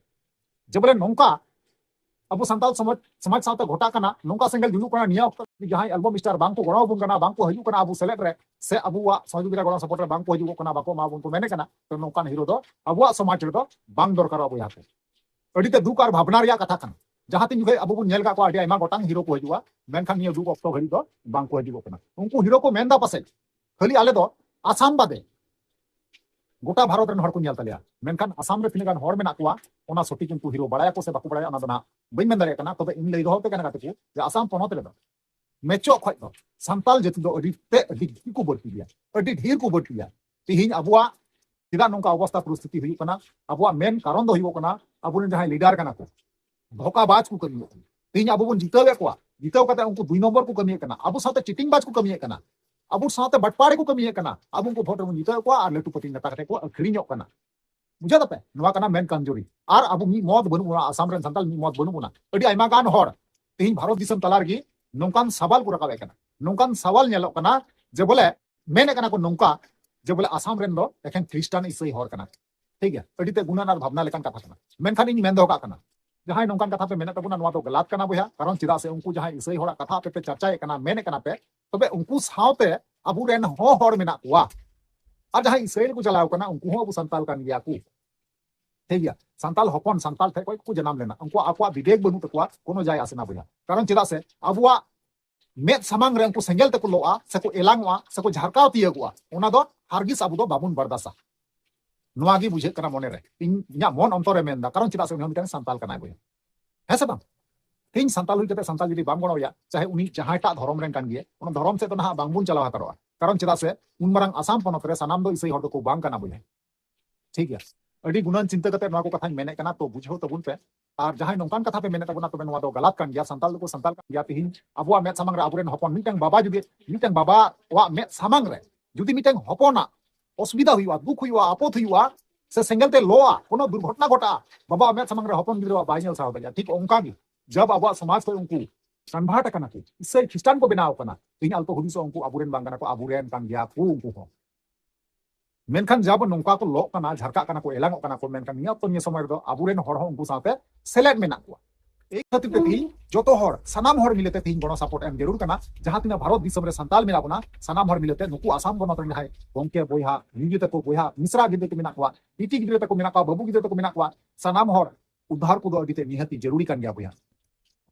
ᱡᱮ ᱵᱚᱞᱮ ᱱᱚᱝᱠᱟ ᱟᱵᱚ ᱥᱟᱱᱛᱟᱞ ᱥᱚᱢᱟᱡᱽ, ᱥᱚᱢᱟᱡᱽ ᱥᱟᱶᱛᱮ ᱜᱷᱚᱴᱟᱜ ᱠᱟᱱᱟ, ᱱᱚᱝᱠᱟ ᱥᱮᱸᱜᱮᱞ ᱡᱩᱞᱩᱜ ᱠᱟᱱᱟ, ᱱᱤᱭᱟᱹ ᱚᱠᱛᱚ ᱡᱟᱦᱟᱸᱭ ᱮᱞᱵᱚᱢ ᱥᱴᱟᱨ ᱵᱟᱝ ᱠᱚ ᱜᱚᱲᱚ ᱟᱵᱚᱱ ᱠᱟᱱᱟ, ᱵᱟᱝ ᱠᱚ ᱦᱤᱡᱩᱜ ᱠᱟᱱᱟ ᱟᱵᱚ ᱥᱮᱞᱮᱫ ᱨᱮ, ᱥᱮ ᱟᱵᱚᱣᱟᱜ ᱥᱚᱦᱚᱡᱳᱜᱤᱛᱟ ᱜᱚᱲᱚ ᱥᱟᱯᱳᱨᱴ ᱨᱮ ᱵᱟᱝ ᱠᱚ ᱦᱤᱡᱩᱜᱚᱜ ᱠᱟᱱᱟ, ᱵᱟᱠᱚ ᱮᱢᱟ ᱵᱚᱱ ᱠᱚ ᱢᱮᱱᱮ ᱠᱟᱱᱟ, ᱛᱚ ᱱᱚᱝᱠᱟᱱ ᱦᱤᱨᱳ ᱫᱚ ᱟᱵᱚᱣᱟᱜ ᱥᱚᱢᱟᱡᱽ ᱨᱮᱫᱚ ᱵᱟᱝ ᱫᱚᱨᱠᱟᱨᱚᱜᱼᱟ ᱵᱚᱭᱦᱟ ᱠᱚ᱾ ᱟᱹᱰᱤ ᱛᱮ ᱫᱩᱠ ᱟᱨ ᱵᱷᱟᱵᱽᱱᱟ ᱨᱮᱭᱟᱜ ᱠᱟᱛᱷᱟ ᱠᱟᱱᱟ᱾ ᱡᱟᱦᱟᱸ ᱛᱤᱱ ᱡᱚᱠᱷᱮᱡ ᱟᱵᱚ ᱵᱚᱱ ᱧᱮᱞ ᱠᱟᱜ ᱠᱚᱣᱟ ᱟᱹᱰᱤ ᱟᱭᱢᱟ ᱜᱚᱴᱟᱝ ᱦᱤᱨᱳ ᱠᱚ ᱦᱤᱡᱩᱜᱼᱟ, ᱢᱮᱱᱠᱷᱟᱱ ᱱᱤᱭᱟᱹ ᱫᱩᱠ ᱚᱠᱛᱚ ᱜᱷᱟᱹᱲᱤᱡ ᱫᱚ ᱵᱟᱝ ᱠᱚ ᱦᱤᱡᱩᱜᱚᱜ ᱠᱟᱱᱟ᱾ ᱩᱱᱠᱩ ᱦᱤᱨᱳ ᱠᱚ ᱢᱮᱱᱫᱟ ᱯᱟᱥᱮᱡ ᱠᱷᱟᱹᱞᱤ ᱟᱞᱮ ᱫᱚ ᱟᱥᱟᱢ ᱵᱟᱫᱮ ᱜᱚᱴᱟ ᱵᱷᱟᱨᱚᱛ ᱨᱮᱱ ᱦᱚᱲ ᱠᱚ ᱧᱮᱞ ᱛᱟᱞᱮᱭᱟ, ᱢᱮᱱᱠᱷᱟᱱ ᱟᱥᱟᱢ ᱨᱮ ᱛᱤᱱᱟᱹᱜ ᱜᱟᱱ ᱦᱚᱲ ᱢᱮᱱᱟᱜ ᱠᱚᱣᱟ ᱚᱱᱟ ᱥᱚᱴᱷᱤᱠ ᱩᱱᱠᱩ ᱦᱤᱨᱳ ᱵᱟᱲᱟᱭᱟᱠᱚ ᱥᱮ ᱵᱟᱠᱚ ᱵᱟᱲᱟᱭᱟ ᱚᱱᱟ ᱫᱚ ᱱᱟᱦᱟᱜ ᱵᱟᱹᱧ ᱢᱮᱱ ᱫᱟᱲᱮᱭᱟᱜ ᱠᱟᱱᱟ᱾ ᱛᱚᱵᱮ ᱤᱧ ᱞᱟᱹᱭ ᱫᱚᱦᱚ ᱟᱯᱮ ᱠᱟᱱᱟ ᱜᱟᱛᱮ ᱠᱚ ᱡᱮ ᱟᱥᱟᱢ ᱯᱚᱱᱚᱛ ᱨᱮᱫᱚ ᱢᱮᱪᱚᱜ ᱠᱷᱚᱡ ᱫᱚ ᱥᱟᱱᱛᱟᱞ ᱡᱟᱹᱛᱤ ᱫᱚ ᱟᱹᱰᱤ ᱛᱮ ᱟᱹᱰᱤ ᱰᱷᱮᱨ ᱠᱚ ᱵᱟᱹᱲᱛᱤ ᱜᱮᱭᱟ, ᱟᱹᱰᱤ ᱰᱷᱮᱨ ᱠᱚ ᱵᱟᱹᱲᱛᱤ ᱜᱮᱭᱟ᱾ ᱛᱮᱦᱮᱧ ᱟᱵᱚᱣᱟᱜ ᱪᱮᱫᱟᱜ ᱱᱚᱝᱠᱟ ᱚᱵᱚᱥᱛᱟ ᱯᱚᱨᱤᱥᱛᱷᱤᱛᱤ ᱦᱩᱭᱩᱜ ᱠᱟᱱᱟ? ᱟᱵᱚᱣᱟᱜ ᱢᱮᱱ ᱠᱟᱨᱚᱱ ᱫᱚ ᱦᱩᱭᱩᱜ ᱠᱟᱱᱟ ᱟᱵᱚᱨᱮᱱ ᱡᱟᱦᱟᱸᱭ ᱞᱤᱰᱟᱨ ᱠᱟᱱᱟ ᱠᱚ ᱫᱷᱳᱠᱟᱵᱟᱡ ᱠᱚ ᱠᱟᱹᱢᱤᱭᱮᱫ ᱠᱟᱱᱟ᱾ ᱛᱮᱦᱮᱧ ᱟᱵᱚ ᱵᱚᱱ ᱡᱤᱛᱟᱹᱣᱮᱫ ᱠᱚᱣᱟ, ᱡᱤᱛᱟᱹᱣ ᱠᱟᱛᱮ ᱩᱱᱠᱩ ᱫᱩᱭ ᱱᱚᱢᱵᱚᱨ ᱠᱚ ᱠᱟᱹᱢᱤᱭᱮᱫ ᱠᱟᱱᱟ, ᱟᱵᱚ ᱥᱟᱶᱛᱮ ᱪᱤᱴᱤᱝ ᱵᱟᱡ ᱠᱚ ᱠᱟᱹᱢᱤᱭᱮᱫ ᱠᱟᱱᱟ, ᱟᱵᱚ ᱥᱟᱶᱛᱮ ᱵᱟᱴᱯᱟᱲᱮ ᱠᱚ ᱠᱟᱹᱢᱤᱭᱮᱫ ᱠᱟᱱᱟ᱾ ᱟᱵᱚ ᱩᱱᱠᱩ ᱵᱷᱳᱴ ᱨᱮᱵᱚᱱ ᱡᱤᱛᱟᱹᱣᱮᱫ ᱠᱚᱣᱟ ᱟᱨ ᱞᱟᱹᱴᱩ ᱯᱟᱹᱴᱤ ᱱᱮᱛᱟ ᱠᱟᱛᱮ ᱠᱚ ᱟᱹᱠᱷᱨᱤᱧᱚᱜ ᱠᱟᱱᱟ᱾ ᱵᱩᱡᱷᱟᱹᱣ ᱫᱟᱯᱮ? ᱱᱚᱣᱟ ᱠᱟᱱᱟ ᱢᱮᱱ ᱠᱟᱢᱡᱳᱨᱤ᱾ ᱟᱨ ᱟᱵᱚ ᱢᱤᱫ ᱢᱚᱛ ᱵᱟᱹᱱᱩᱜ ᱵᱚᱱᱟ, ᱟᱥᱟᱢ ᱨᱮᱱ ᱥᱟᱱᱛᱟᱲ ᱢᱤᱫ ᱢᱚᱛ ᱵᱟᱹᱱᱩᱜ ᱵᱚᱱᱟ᱾ ᱟᱹᱰᱤ ᱟᱭᱢᱟ ᱜᱟᱱ ᱦᱚᱲ ᱛᱮᱦᱮᱧ ᱵᱷᱟᱨᱚᱛ ᱫᱤᱥᱚᱢ ᱛᱟᱞᱟ ᱨᱮᱜᱮ ᱱᱚᱝᱠᱟᱱ ᱥᱟᱣᱟᱞ ᱠᱚ ᱨᱟᱠᱟᱵᱮᱫ ᱠᱟᱱᱟ, ᱱᱚᱝᱠᱟᱱ ᱥᱟᱣᱟᱞ ᱧᱮᱞᱚᱜ ᱠᱟᱱᱟ ᱡᱮ ᱵᱚᱞᱮ ᱢᱮᱱᱮᱫ ᱠᱟᱱᱟ ᱠᱚ ᱱᱚᱝᱠᱟ ᱡᱮ ᱵᱚᱞᱮ ᱟᱥᱟᱢ ᱨᱮᱱ ᱫᱚ ᱮᱠᱷᱮᱱ ᱠᱷᱨᱤᱥᱴᱟᱱ ᱤᱥᱟᱹᱭ ᱦᱚᱲ ᱠᱟᱱᱟ᱾ ᱴᱷᱤᱠ ᱜᱮᱭᱟ, ᱟᱹᱰᱤ ᱛᱮ ᱜᱩᱱᱟᱹᱱ ᱟᱨ ᱵᱷᱟᱵᱽᱱᱟ ᱞᱮᱠᱟᱱ ᱠᱟᱛᱷᱟ ᱠᱟᱱᱟ᱾ ᱢᱮᱱᱠᱷᱟᱱ ᱤᱧ ᱢᱮᱱ ᱫᱚᱦᱚ ᱠᱟᱜ ᱠᱟᱱᱟ, ᱡᱟᱦᱟᱸᱭ ᱱᱚᱝᱠᱟᱱ ᱠᱟᱛᱷᱟ ᱯᱮ ᱢᱮᱱᱮᱫ ᱛᱟᱵᱚᱱᱟ, ᱱᱚᱣᱟ ᱫᱚ ᱜᱟᱞᱟᱛ ᱠᱟᱱᱟ ᱵᱚᱭᱦᱟ᱾ ᱠᱟᱨᱚᱱ ᱪᱮᱫᱟᱜ ᱥᱮ ᱩᱱᱠᱩ ᱡᱟᱦᱟᱸᱭ ᱤᱥᱟᱹᱭ ᱦᱚᱲᱟᱜ ᱠᱟᱛᱷᱟ ᱟᱯᱮ ᱯᱮ ᱪᱟᱨᱪᱟᱭᱮᱫ ᱠᱟᱱᱟ, ᱢᱮᱱᱮᱫ ᱠᱟᱱᱟ ᱯᱮ, ᱛᱚᱵᱮ ᱩᱱᱠᱩ ᱥᱟᱶᱛᱮ ᱟᱵᱚᱨᱮᱱ ᱦᱚᱸ ᱦᱚᱲ ᱢᱮᱱᱟᱜ ᱠᱚᱣᱟ᱾ ᱟᱨ ᱡᱟᱦᱟᱸᱭ ᱤᱥᱨᱟᱭᱮᱞ ᱠᱚ ᱪᱟᱞᱟᱣ ᱠᱟᱱᱟ, ᱩᱱᱠᱩ ᱦᱚᱸ ᱟᱵᱚ ᱥᱟᱱᱛᱟᱞ ᱠᱟᱱ ᱜᱮᱭᱟ ᱠᱚ᱾ ᱴᱷᱤᱠ ᱜᱮᱭᱟ, ᱥᱟᱱᱛᱟᱞ ᱦᱚᱯᱚᱱ ᱥᱟᱱᱛᱟᱞ ᱴᱷᱮᱡ ᱠᱷᱚᱡ ᱠᱚ ᱡᱟᱱᱟᱢ ᱞᱮᱱᱟ, ᱩᱱᱠᱩᱣᱟᱜ ᱟᱠᱚᱣᱟᱜ ᱵᱤᱵᱮᱠ ᱵᱟᱹᱱᱩᱜ ᱛᱟᱠᱚᱣᱟ, ᱠᱳᱱᱳ ᱡᱟᱭ ᱟᱥᱮ ᱱᱟ ᱵᱚᱭᱦᱟ᱾ ᱠᱟᱨᱚᱱ ᱪᱮᱫᱟᱜ ᱥᱮ ᱟᱵᱚᱣᱟᱜ ᱢᱮᱫ ᱥᱟᱢᱟᱝ ᱨᱮ ᱩᱱᱠᱩ ᱥᱮᱸᱜᱮᱞ ᱛᱮᱠᱚ ᱞᱚᱜᱼᱟ, ᱥᱮᱠᱚ ᱮᱞᱟᱝᱚᱜᱼᱟ, ᱥᱮᱠᱚ ᱡᱷᱟᱨᱠᱟᱣ ᱛᱤᱭᱟᱹᱜᱚᱜᱼᱟ, ᱚᱱᱟ ᱫᱚ ᱦᱟᱨᱜᱤᱥ ᱟᱵᱚ ᱫᱚ ᱵᱟᱵᱚᱱ ᱵᱟᱨᱫᱟᱥᱟ᱾ ᱱᱚᱣᱟ ᱜᱮ ᱵᱩᱡᱷᱟᱹᱜ ᱠᱟᱱᱟ ᱢᱚᱱᱮᱨᱮ, ᱤᱧ ᱤᱧᱟᱹᱜ ᱢᱚᱱ ᱚᱱᱛᱚᱨᱮ ᱢᱮᱱᱫᱟ᱾ ᱠᱟᱨᱚᱱ ᱪᱮᱫᱟᱜ ᱥᱮ ᱩᱱᱤ ᱦᱚᱸ ᱢᱤᱫᱴᱟᱝ ᱥᱟᱱᱛᱟᱞ ᱠᱟᱱᱟᱭ ᱵᱚᱭᱦᱟ, ᱦᱮᱸ ᱥᱮ ᱵᱟᱝ? ᱛᱮᱦᱤᱧ ᱥᱟᱱᱛᱟᱞ ᱦᱩᱭ ᱠᱟᱛᱮ ᱥᱟᱱᱛᱟᱞ ᱡᱩᱫᱤ ᱵᱟᱢ ᱜᱚᱲᱚᱣᱟᱭᱟ, ᱪᱟᱦᱮ ᱩᱱᱤ ᱡᱟᱦᱟᱸᱭᱴᱟᱜ ᱫᱷᱚᱨᱚᱢ ᱨᱮᱱ ᱠᱟᱱ ᱜᱮᱭᱟ, ᱚᱱᱟ ᱫᱷᱚᱨᱚᱢ ᱥᱮᱫ ᱫᱚ ᱱᱟᱦᱟᱜ ᱵᱟᱝᱵᱚᱱ ᱪᱟᱞᱟᱣ ᱦᱟᱛᱟᱲᱚᱜᱼᱟ᱾ ᱠᱟᱨᱚᱱ ᱪᱮᱫᱟᱜ ᱥᱮ ᱩᱱ ᱢᱟᱨᱟᱝ ᱟᱥᱟᱢ ᱯᱚᱱᱚᱛ ᱨᱮ ᱥᱟᱱᱟᱢ ᱫᱚ ᱤᱥᱟᱹᱭ ᱦᱚᱲ ᱫᱚᱠᱚ ᱵᱟᱝ ᱠᱟᱱᱟ ᱵᱚᱭᱦᱟ᱾ ᱴᱷᱤᱠ ᱜᱮᱭᱟ, ᱟᱹᱰᱤ ᱜᱩᱱᱟᱹᱱ ᱪᱤᱱᱛᱟᱹ ᱠᱟᱛᱮ ᱱᱚᱣᱟ ᱠᱚ ᱠᱟᱛᱷᱟᱧ ᱢᱮᱱᱮᱫ ᱠᱟᱱᱟ, ᱛᱚ ᱵᱩᱡᱷᱟᱹᱣ ᱛᱟᱵᱚᱱ ᱯᱮ᱾ ᱟᱨ ᱡᱟᱦᱟᱸᱭ ᱱᱚᱝᱠᱟᱱ ᱠᱟᱛᱷᱟ ᱯᱮ ᱢᱮᱱᱮᱫ ᱛᱟᱵᱚᱱᱟ, ᱛᱚᱵᱮ ᱱᱚᱣᱟ ᱫᱚ ᱜᱟᱞᱟᱛ ᱠᱟᱱ ᱜᱮᱭᱟ᱾ ᱥᱟᱱᱛᱟᱞ ᱫᱚᱠᱚ ᱥᱟᱱᱛᱟᱞ ᱠᱟᱱ ᱜᱮᱭᱟ᱾ ᱛᱤᱦᱤᱧ ᱟᱵᱚᱣᱟᱜ ᱢᱮᱫ ᱥᱟᱢᱟᱝ ᱨᱮ ᱟᱵᱚᱨᱮᱱ ᱦᱚᱯᱚᱱ, ᱢᱤᱫᱴᱟᱝ ᱵᱟᱵᱟ ᱡᱩᱫᱤ, ᱢᱤᱫᱴᱟᱝ ᱵᱟᱵᱟᱣᱟᱜ ᱢᱮᱫ ᱥᱟᱢᱟᱝ ᱨᱮ ᱡᱩᱫᱤ ᱢᱤᱫᱴᱟᱝ ᱦᱚᱯᱚᱱᱟᱜ ᱚᱥᱩᱵᱤᱫᱷᱟ ᱦᱩᱭᱩᱜᱼᱟ, ᱫᱩᱠ ᱦᱩᱭᱩᱜᱼᱟ, ᱟᱯᱚᱫ ᱦᱩᱭᱩᱜᱼᱟ, ᱥᱮ ᱥᱮᱸᱜᱮᱞ ᱛᱮ ᱞᱚᱜᱼᱟ, ᱠᱳᱱᱳ ᱫᱩᱨᱜᱷᱚᱴᱚᱱᱟ ᱜᱷᱚᱴᱟᱜᱼᱟ, ᱵᱟᱵᱟᱣᱟᱜ ᱢᱮᱫ ᱥᱟᱢᱟᱝ ᱨᱮ ᱦᱚᱯᱚᱱ ᱜᱤᱫᱽᱨᱟᱹᱣᱟᱜ ᱵᱟᱭ ᱧᱮᱞ ᱥᱟᱦᱟᱣ ᱫᱟᱲᱮᱭᱟᱜᱼᱟ᱾ ᱴᱷᱤᱠ ᱚᱱᱠᱟ ᱜᱮ ᱡᱟᱵ ᱟᱵᱚᱣᱟᱜ ᱥᱚᱢᱟᱡᱽ ᱠᱷᱚᱱ ᱩᱱᱠᱩ ᱠᱚᱱᱵᱷᱟᱨᱴ ᱟᱠᱟᱱᱟ ᱠᱚ, ᱤᱥᱟᱹᱭ ᱠᱷᱨᱤᱥᱴᱟᱱ ᱠᱚ ᱵᱮᱱᱟᱣ ᱟᱠᱟᱱᱟ, ᱛᱮᱦᱮᱧ ᱟᱞᱯᱚ ᱦᱩᱫᱤᱥᱚᱜ ᱩᱱᱠᱩ ᱟᱵᱚᱨᱮᱱ ᱵᱟᱝ ᱠᱟᱱᱟ ᱠᱚ, ᱟᱵᱚᱨᱮᱱ ᱠᱟᱱ ᱜᱮᱭᱟ ᱠᱚ ᱩᱱᱠᱩ ᱦᱚᱸ᱾ ᱢᱮᱱᱠᱷᱟᱱ ᱡᱟᱵ ᱱᱚᱝᱠᱟ ᱠᱚ ᱞᱚᱜ ᱠᱟᱱᱟ, ᱡᱷᱟᱨᱠᱟᱜ ᱠᱟᱱᱟ ᱠᱚ, ᱮᱞᱟᱝᱚᱜ ᱠᱟᱱᱟ ᱠᱚ, ᱢᱮᱱᱠᱷᱟᱱ ᱱᱤᱭᱟᱹ ᱚᱠᱛᱚ ᱱᱤᱭᱟᱹ ᱥᱚᱢᱚᱭ ᱨᱮᱫᱚ ᱟᱵᱚᱨᱮᱱ ᱦᱚᱲ ᱦᱚᱸ ᱩᱱᱠᱩ ᱥᱟᱶᱛᱮ ᱥᱮᱞᱮᱫ ᱢᱮᱱᱟᱜ ᱠᱚᱣᱟ᱾ ᱮᱭ ᱠᱷᱟᱹᱛᱤᱨ ᱛᱮ ᱛᱮᱦᱤᱧ ᱡᱚᱛᱚ ᱦᱚᱲ, ᱥᱟᱱᱟᱢ ᱦᱚᱲ ᱢᱤᱞᱮᱛᱮ ᱛᱮᱦᱤᱧ ᱜᱚᱲᱚ ᱥᱟᱯᱳᱨᱴ ᱮᱢ ᱡᱟᱹᱨᱩᱲ ᱠᱟᱱᱟ᱾ ᱡᱟᱦᱟᱸ ᱛᱤᱱᱟᱹᱜ ᱵᱷᱟᱨᱚᱛ ᱫᱤᱥᱚᱢ ᱨᱮ ᱥᱟᱱᱛᱟᱞ ᱢᱮᱱᱟᱜ ᱵᱚᱱᱟ, ᱥᱟᱱᱟᱢ ᱦᱚᱲ ᱢᱤᱞᱮᱛᱮ ᱱᱩᱠᱩ ᱟᱥᱟᱢ ᱯᱚᱱᱚᱛ ᱨᱮᱱ ᱡᱟᱦᱟᱸᱭ ᱜᱚᱢᱠᱮ, ᱵᱚᱭᱦᱟ, ᱡᱤᱡᱩ ᱛᱟᱠᱚ, ᱵᱚᱭᱦᱟ, ᱢᱤᱥᱨᱟ ᱜᱤᱫᱽᱨᱟᱹ ᱠᱚ ᱢᱮᱱᱟᱜ ᱠᱚᱣᱟ, ᱵᱤᱴᱤ ᱜᱤᱫᱽᱨᱟᱹ ᱛᱟᱠᱚ ᱢᱮᱱᱟᱜ ᱠᱚᱣᱟ, ᱵᱟᱹᱵᱩ ᱜᱤᱫᱽᱨᱟᱹ ᱛᱟᱠᱚ ᱢᱮᱱᱟᱜ ᱠᱚᱣᱟ, ᱥᱟᱱᱟᱢ ᱦᱚᱲ ᱩᱫᱽᱫᱷᱟᱨ ᱠᱚᱫᱚ ᱟᱹᱰᱤ ᱛᱮ ᱱᱤᱦᱟᱹᱛᱤ ᱡᱟᱹᱨᱩᱲᱤ ᱠᱟᱱ ᱜᱮᱭᱟ ᱵᱚᱭᱦᱟ᱾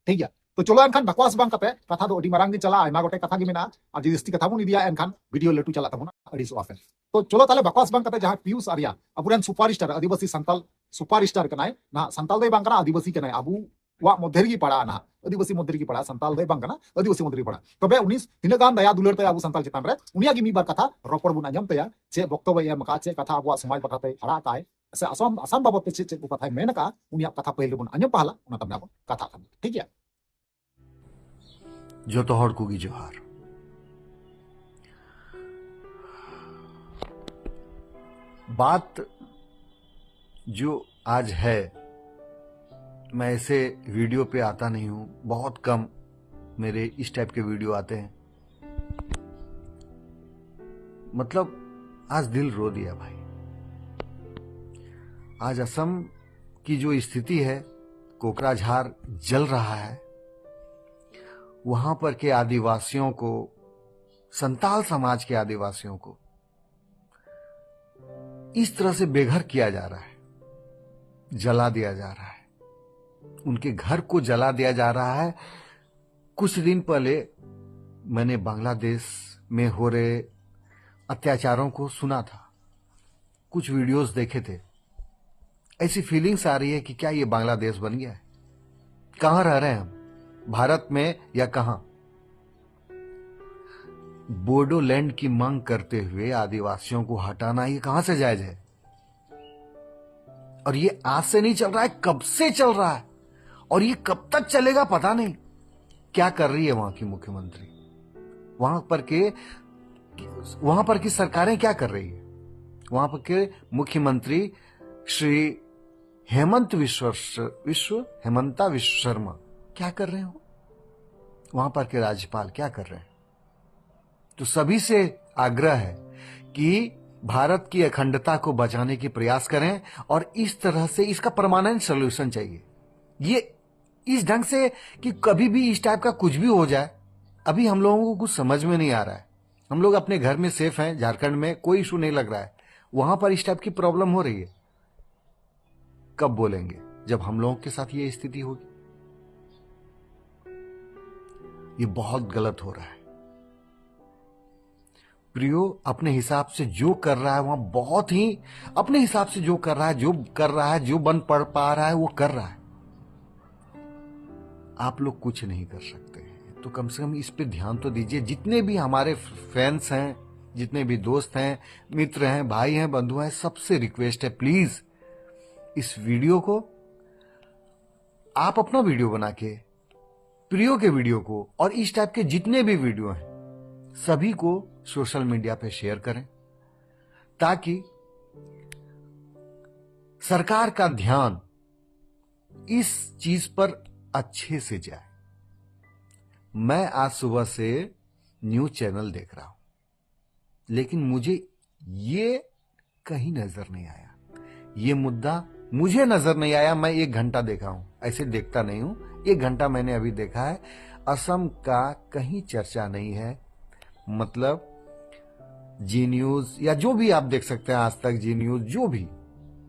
ᱴᱷᱤᱠ ᱜᱮᱭᱟ, ᱛᱚ ᱪᱚᱞᱚ ᱮᱱᱠᱷᱟᱱ ᱵᱟᱠᱚᱣᱟᱥ ᱵᱟᱝ ᱠᱟᱛᱮ, ᱠᱟᱛᱷᱟ ᱫᱚ ᱟᱹᱰᱤ ᱢᱟᱨᱟᱝ ᱜᱮ ᱪᱟᱞᱟᱜᱼᱟ, ᱟᱭᱢᱟ ᱜᱚᱴᱮᱡ ᱠᱟᱛᱷᱟ ᱜᱮ ᱢᱮᱱᱟᱜᱼᱟ, ᱟᱨ ᱡᱩᱫᱤ ᱡᱟᱹᱥᱛᱤ ᱠᱟᱛᱷᱟ ᱵᱚᱱ ᱤᱫᱤᱭᱟ ᱮᱱᱠᱷᱟᱱ ᱵᱷᱤᱰᱤᱭᱳ ᱞᱟᱹᱴᱩ ᱪᱟᱞᱟᱜ ᱛᱟᱵᱚᱱᱟ, ᱟᱹᱲᱤᱥᱚᱜᱼᱟ ᱯᱮ᱾ ᱛᱚ ᱪᱚᱞᱚ ᱛᱟᱦᱞᱮ ᱵᱟᱠᱚᱣᱟᱥ ᱵᱟᱝ ᱠᱟᱛᱮ ᱡᱟᱦᱟᱸ ᱯᱤᱭᱩᱥ ᱟᱨᱭᱟ ᱟᱵᱚᱨᱮᱱ ᱥᱩᱯᱟᱨ ᱥᱴᱟᱨ ᱟᱹᱫᱤᱵᱟᱹᱥᱤ ᱥᱟᱱᱛᱟᱞ ᱥᱩᱯᱟᱨ ᱥᱴᱟᱨ ᱠᱟᱱᱟᱭ, ᱱᱟᱦᱟᱜ ᱥᱟᱱᱛᱟᱞ ᱫᱚᱭ ᱵᱟᱝ ᱠᱟᱱᱟ, ᱟᱹᱫᱤᱵᱟᱹᱥᱤ ᱠᱟᱱᱟᱭ, ᱟᱵᱚᱣᱟᱜ ᱢᱚᱫᱽᱫᱷᱮ ᱨᱮᱜᱮ ᱯᱟᱲᱟᱜᱼᱟ, ᱱᱟᱦᱟᱜ ᱟᱹᱫᱤᱵᱟᱹᱥᱤ ᱢᱚᱫᱽᱫᱷᱮ ᱨᱮᱜᱮ ᱯᱟᱲᱟᱜᱼᱟ, ᱥᱟᱱᱛᱟᱞ ᱫᱚᱭ ᱵᱟᱝ ᱠᱟᱱᱟ, ᱟᱹᱫᱤᱵᱟᱹᱥᱤ ᱢᱚᱫᱽᱫᱷᱮ ᱨᱮᱜᱮ ᱯᱟᱲᱟᱜᱼᱟ᱾ ᱛᱚᱵᱮ ᱩᱱᱤ ᱛᱤᱱᱟᱹᱜ ᱜᱟᱱ ᱫᱟᱭᱟ ᱫᱩᱞᱟᱹᱲ ᱛᱟᱭᱟ ᱟᱵᱚ ᱥᱟᱱᱛᱟᱞ ᱪᱮᱛᱟᱱ ᱨᱮ, ᱩᱱᱤᱭᱟᱜ ᱜᱮ ᱢᱤᱫ ᱵᱟᱨ ᱠᱟᱛᱷᱟ ᱨᱚᱯᱚᱲ ᱵᱚᱱ ᱟᱸᱡᱚᱢ ᱛᱟᱭᱟ, ᱪᱮᱫ ᱵᱚᱠᱛᱚᱵᱚᱭ ᱮᱢ ᱟᱠᱟᱫ, ᱪᱮᱫ ᱠᱟᱛᱷᱟ ᱟᱵᱚᱣᱟᱜ ᱥᱚᱢᱟᱡᱽ ᱵᱟᱠᱷᱨᱟ ᱛᱮᱭ ᱟᱲᱟᱜ ᱟᱠᱟᱫ, ᱥᱮ ᱟᱥᱟᱢ, ᱟᱥᱟᱢ ᱵᱟᱵᱚᱫ ᱛᱮ ᱪᱮᱫ ᱪᱮᱫ ᱠᱚ ᱠᱟᱛᱷᱟᱭ ᱢᱮᱱ ᱟᱠᱟᱫᱼᱟ, ᱩᱱᱤᱭᱟᱜ ᱠᱟᱛᱷᱟ ᱯᱟᱹᱦᱤᱞ ᱨᱮᱵᱚᱱ ᱟᱸᱡᱚᱢ ᱯᱟᱦᱞᱟ, ᱚᱱᱟ ᱛᱟᱭᱚᱢ ᱨᱮ ᱟᱵᱚ ᱠᱟᱛᱷᱟᱜ ᱠᱟᱱᱟ᱾ ᱴᱷᱤᱠ ᱜᱮᱭᱟ? ᱡᱚᱛᱚ ᱦᱚᱲ ᱠᱚᱜᱮ ᱡᱚᱦᱟᱨ᱾ बात जो आज है, मैं ऐसे वीडियो पे आता नहीं हूँ, बहुत कम मेरे इस टाइप के वीडियो आते हैं। मतलब, आज दिल रो दिया भाई। आज असम की जो स्थिति है, कोकराझार जल रहा है, वहां पर के आदिवासियों को, संताल समाज के आदिवासियों को इस तरह से बेघर किया जा रहा है, जला दिया जा रहा है, उनके घर को जला दिया जा रहा है। कुछ दिन पहले मैंने बांग्लादेश में हो रहे अत्याचारों को सुना था। कुछ वीडियोज़ देखे थे, ऐसी फीलिंग्स आ रही है कि क्या ये बांग्लादेश बन गया है? कहाँ रह रहे हैं हम, भारत में या कहाँ? बोडोलैंड की मांग करते हुए आदिवासियों को हटाना, ये कहाँ से जायज है? और ये आज से नहीं चल रहा है, कब से चल रहा है और ये कब तक चलेगा, पता नहीं। क्या कर रही है वहां की मुख्यमंत्री? वहां पर के वहां पर की सरकारें क्या कर रही है? वहां पर के मुख्यमंत्री श्री हेमंत विश्व विश्व हेमंता विश्व शर्मा क्या कर रहे हो? वहां पर के राज्यपाल क्या कर रहे हैं? तो सभी से आग्रह है कि भारत की अखंडता को बचाने की प्रयास करें और इस तरह से इसका परमानेंट सॉल्यूशन चाहिए। ये इस ढंग से कि कभी भी इस टाइप का कुछ भी हो जाए, अभी हम लोगों को कुछ समझ में नहीं आ रहा है। हम लोग अपने घर में सेफ हैं, झारखंड में कोई इशू नहीं लग रहा है, वहां पर इस टाइप की प्रॉब्लम हो रही है। कब बोलेंगे? जब हम लोगों के साथ ये स्थिति होगी। ये बहुत गलत हो रहा है। प्रियो अपने हिसाब से जो कर रहा है वहां बहुत ही, अपने हिसाब से जो कर रहा है, जो कर रहा है, जो बन पढ़ पा रहा है, वो कर रहा है। आप लोग कुछ नहीं कर सकते हैं, तो कम से कम इस पे ध्यान तो दीजिए। जितने भी हमारे फैंस हैं, जितने भी दोस्त हैं, मित्र हैं, भाई हैं, बंधु हैं, सबसे रिक्वेस्ट है, प्लीज इस वीडियो को आप अपना वीडियो बना के प्रियो के वीडियो को और इस टाइप के जितने भी वीडियो हैं, सभी को सोशल मीडिया पे शेयर करें, ताकि सरकार का ध्यान इस चीज पर अच्छे से जाए। मैं आज सुबह से न्यूज चैनल देख रहा हूं, लेकिन मुझे ये कहीं नजर नहीं आया। ये मुद्दा मुझे नजर नहीं आया। मैं एक घंटा देखा हूं, ऐसे देखता नहीं हूं। एक घंटा मैंने अभी देखा है, असम का कहीं चर्चा नहीं है। मतलब, जी न्यूज या जो भी आप देख सकते हैं, आज तक, जी न्यूज, जो भी,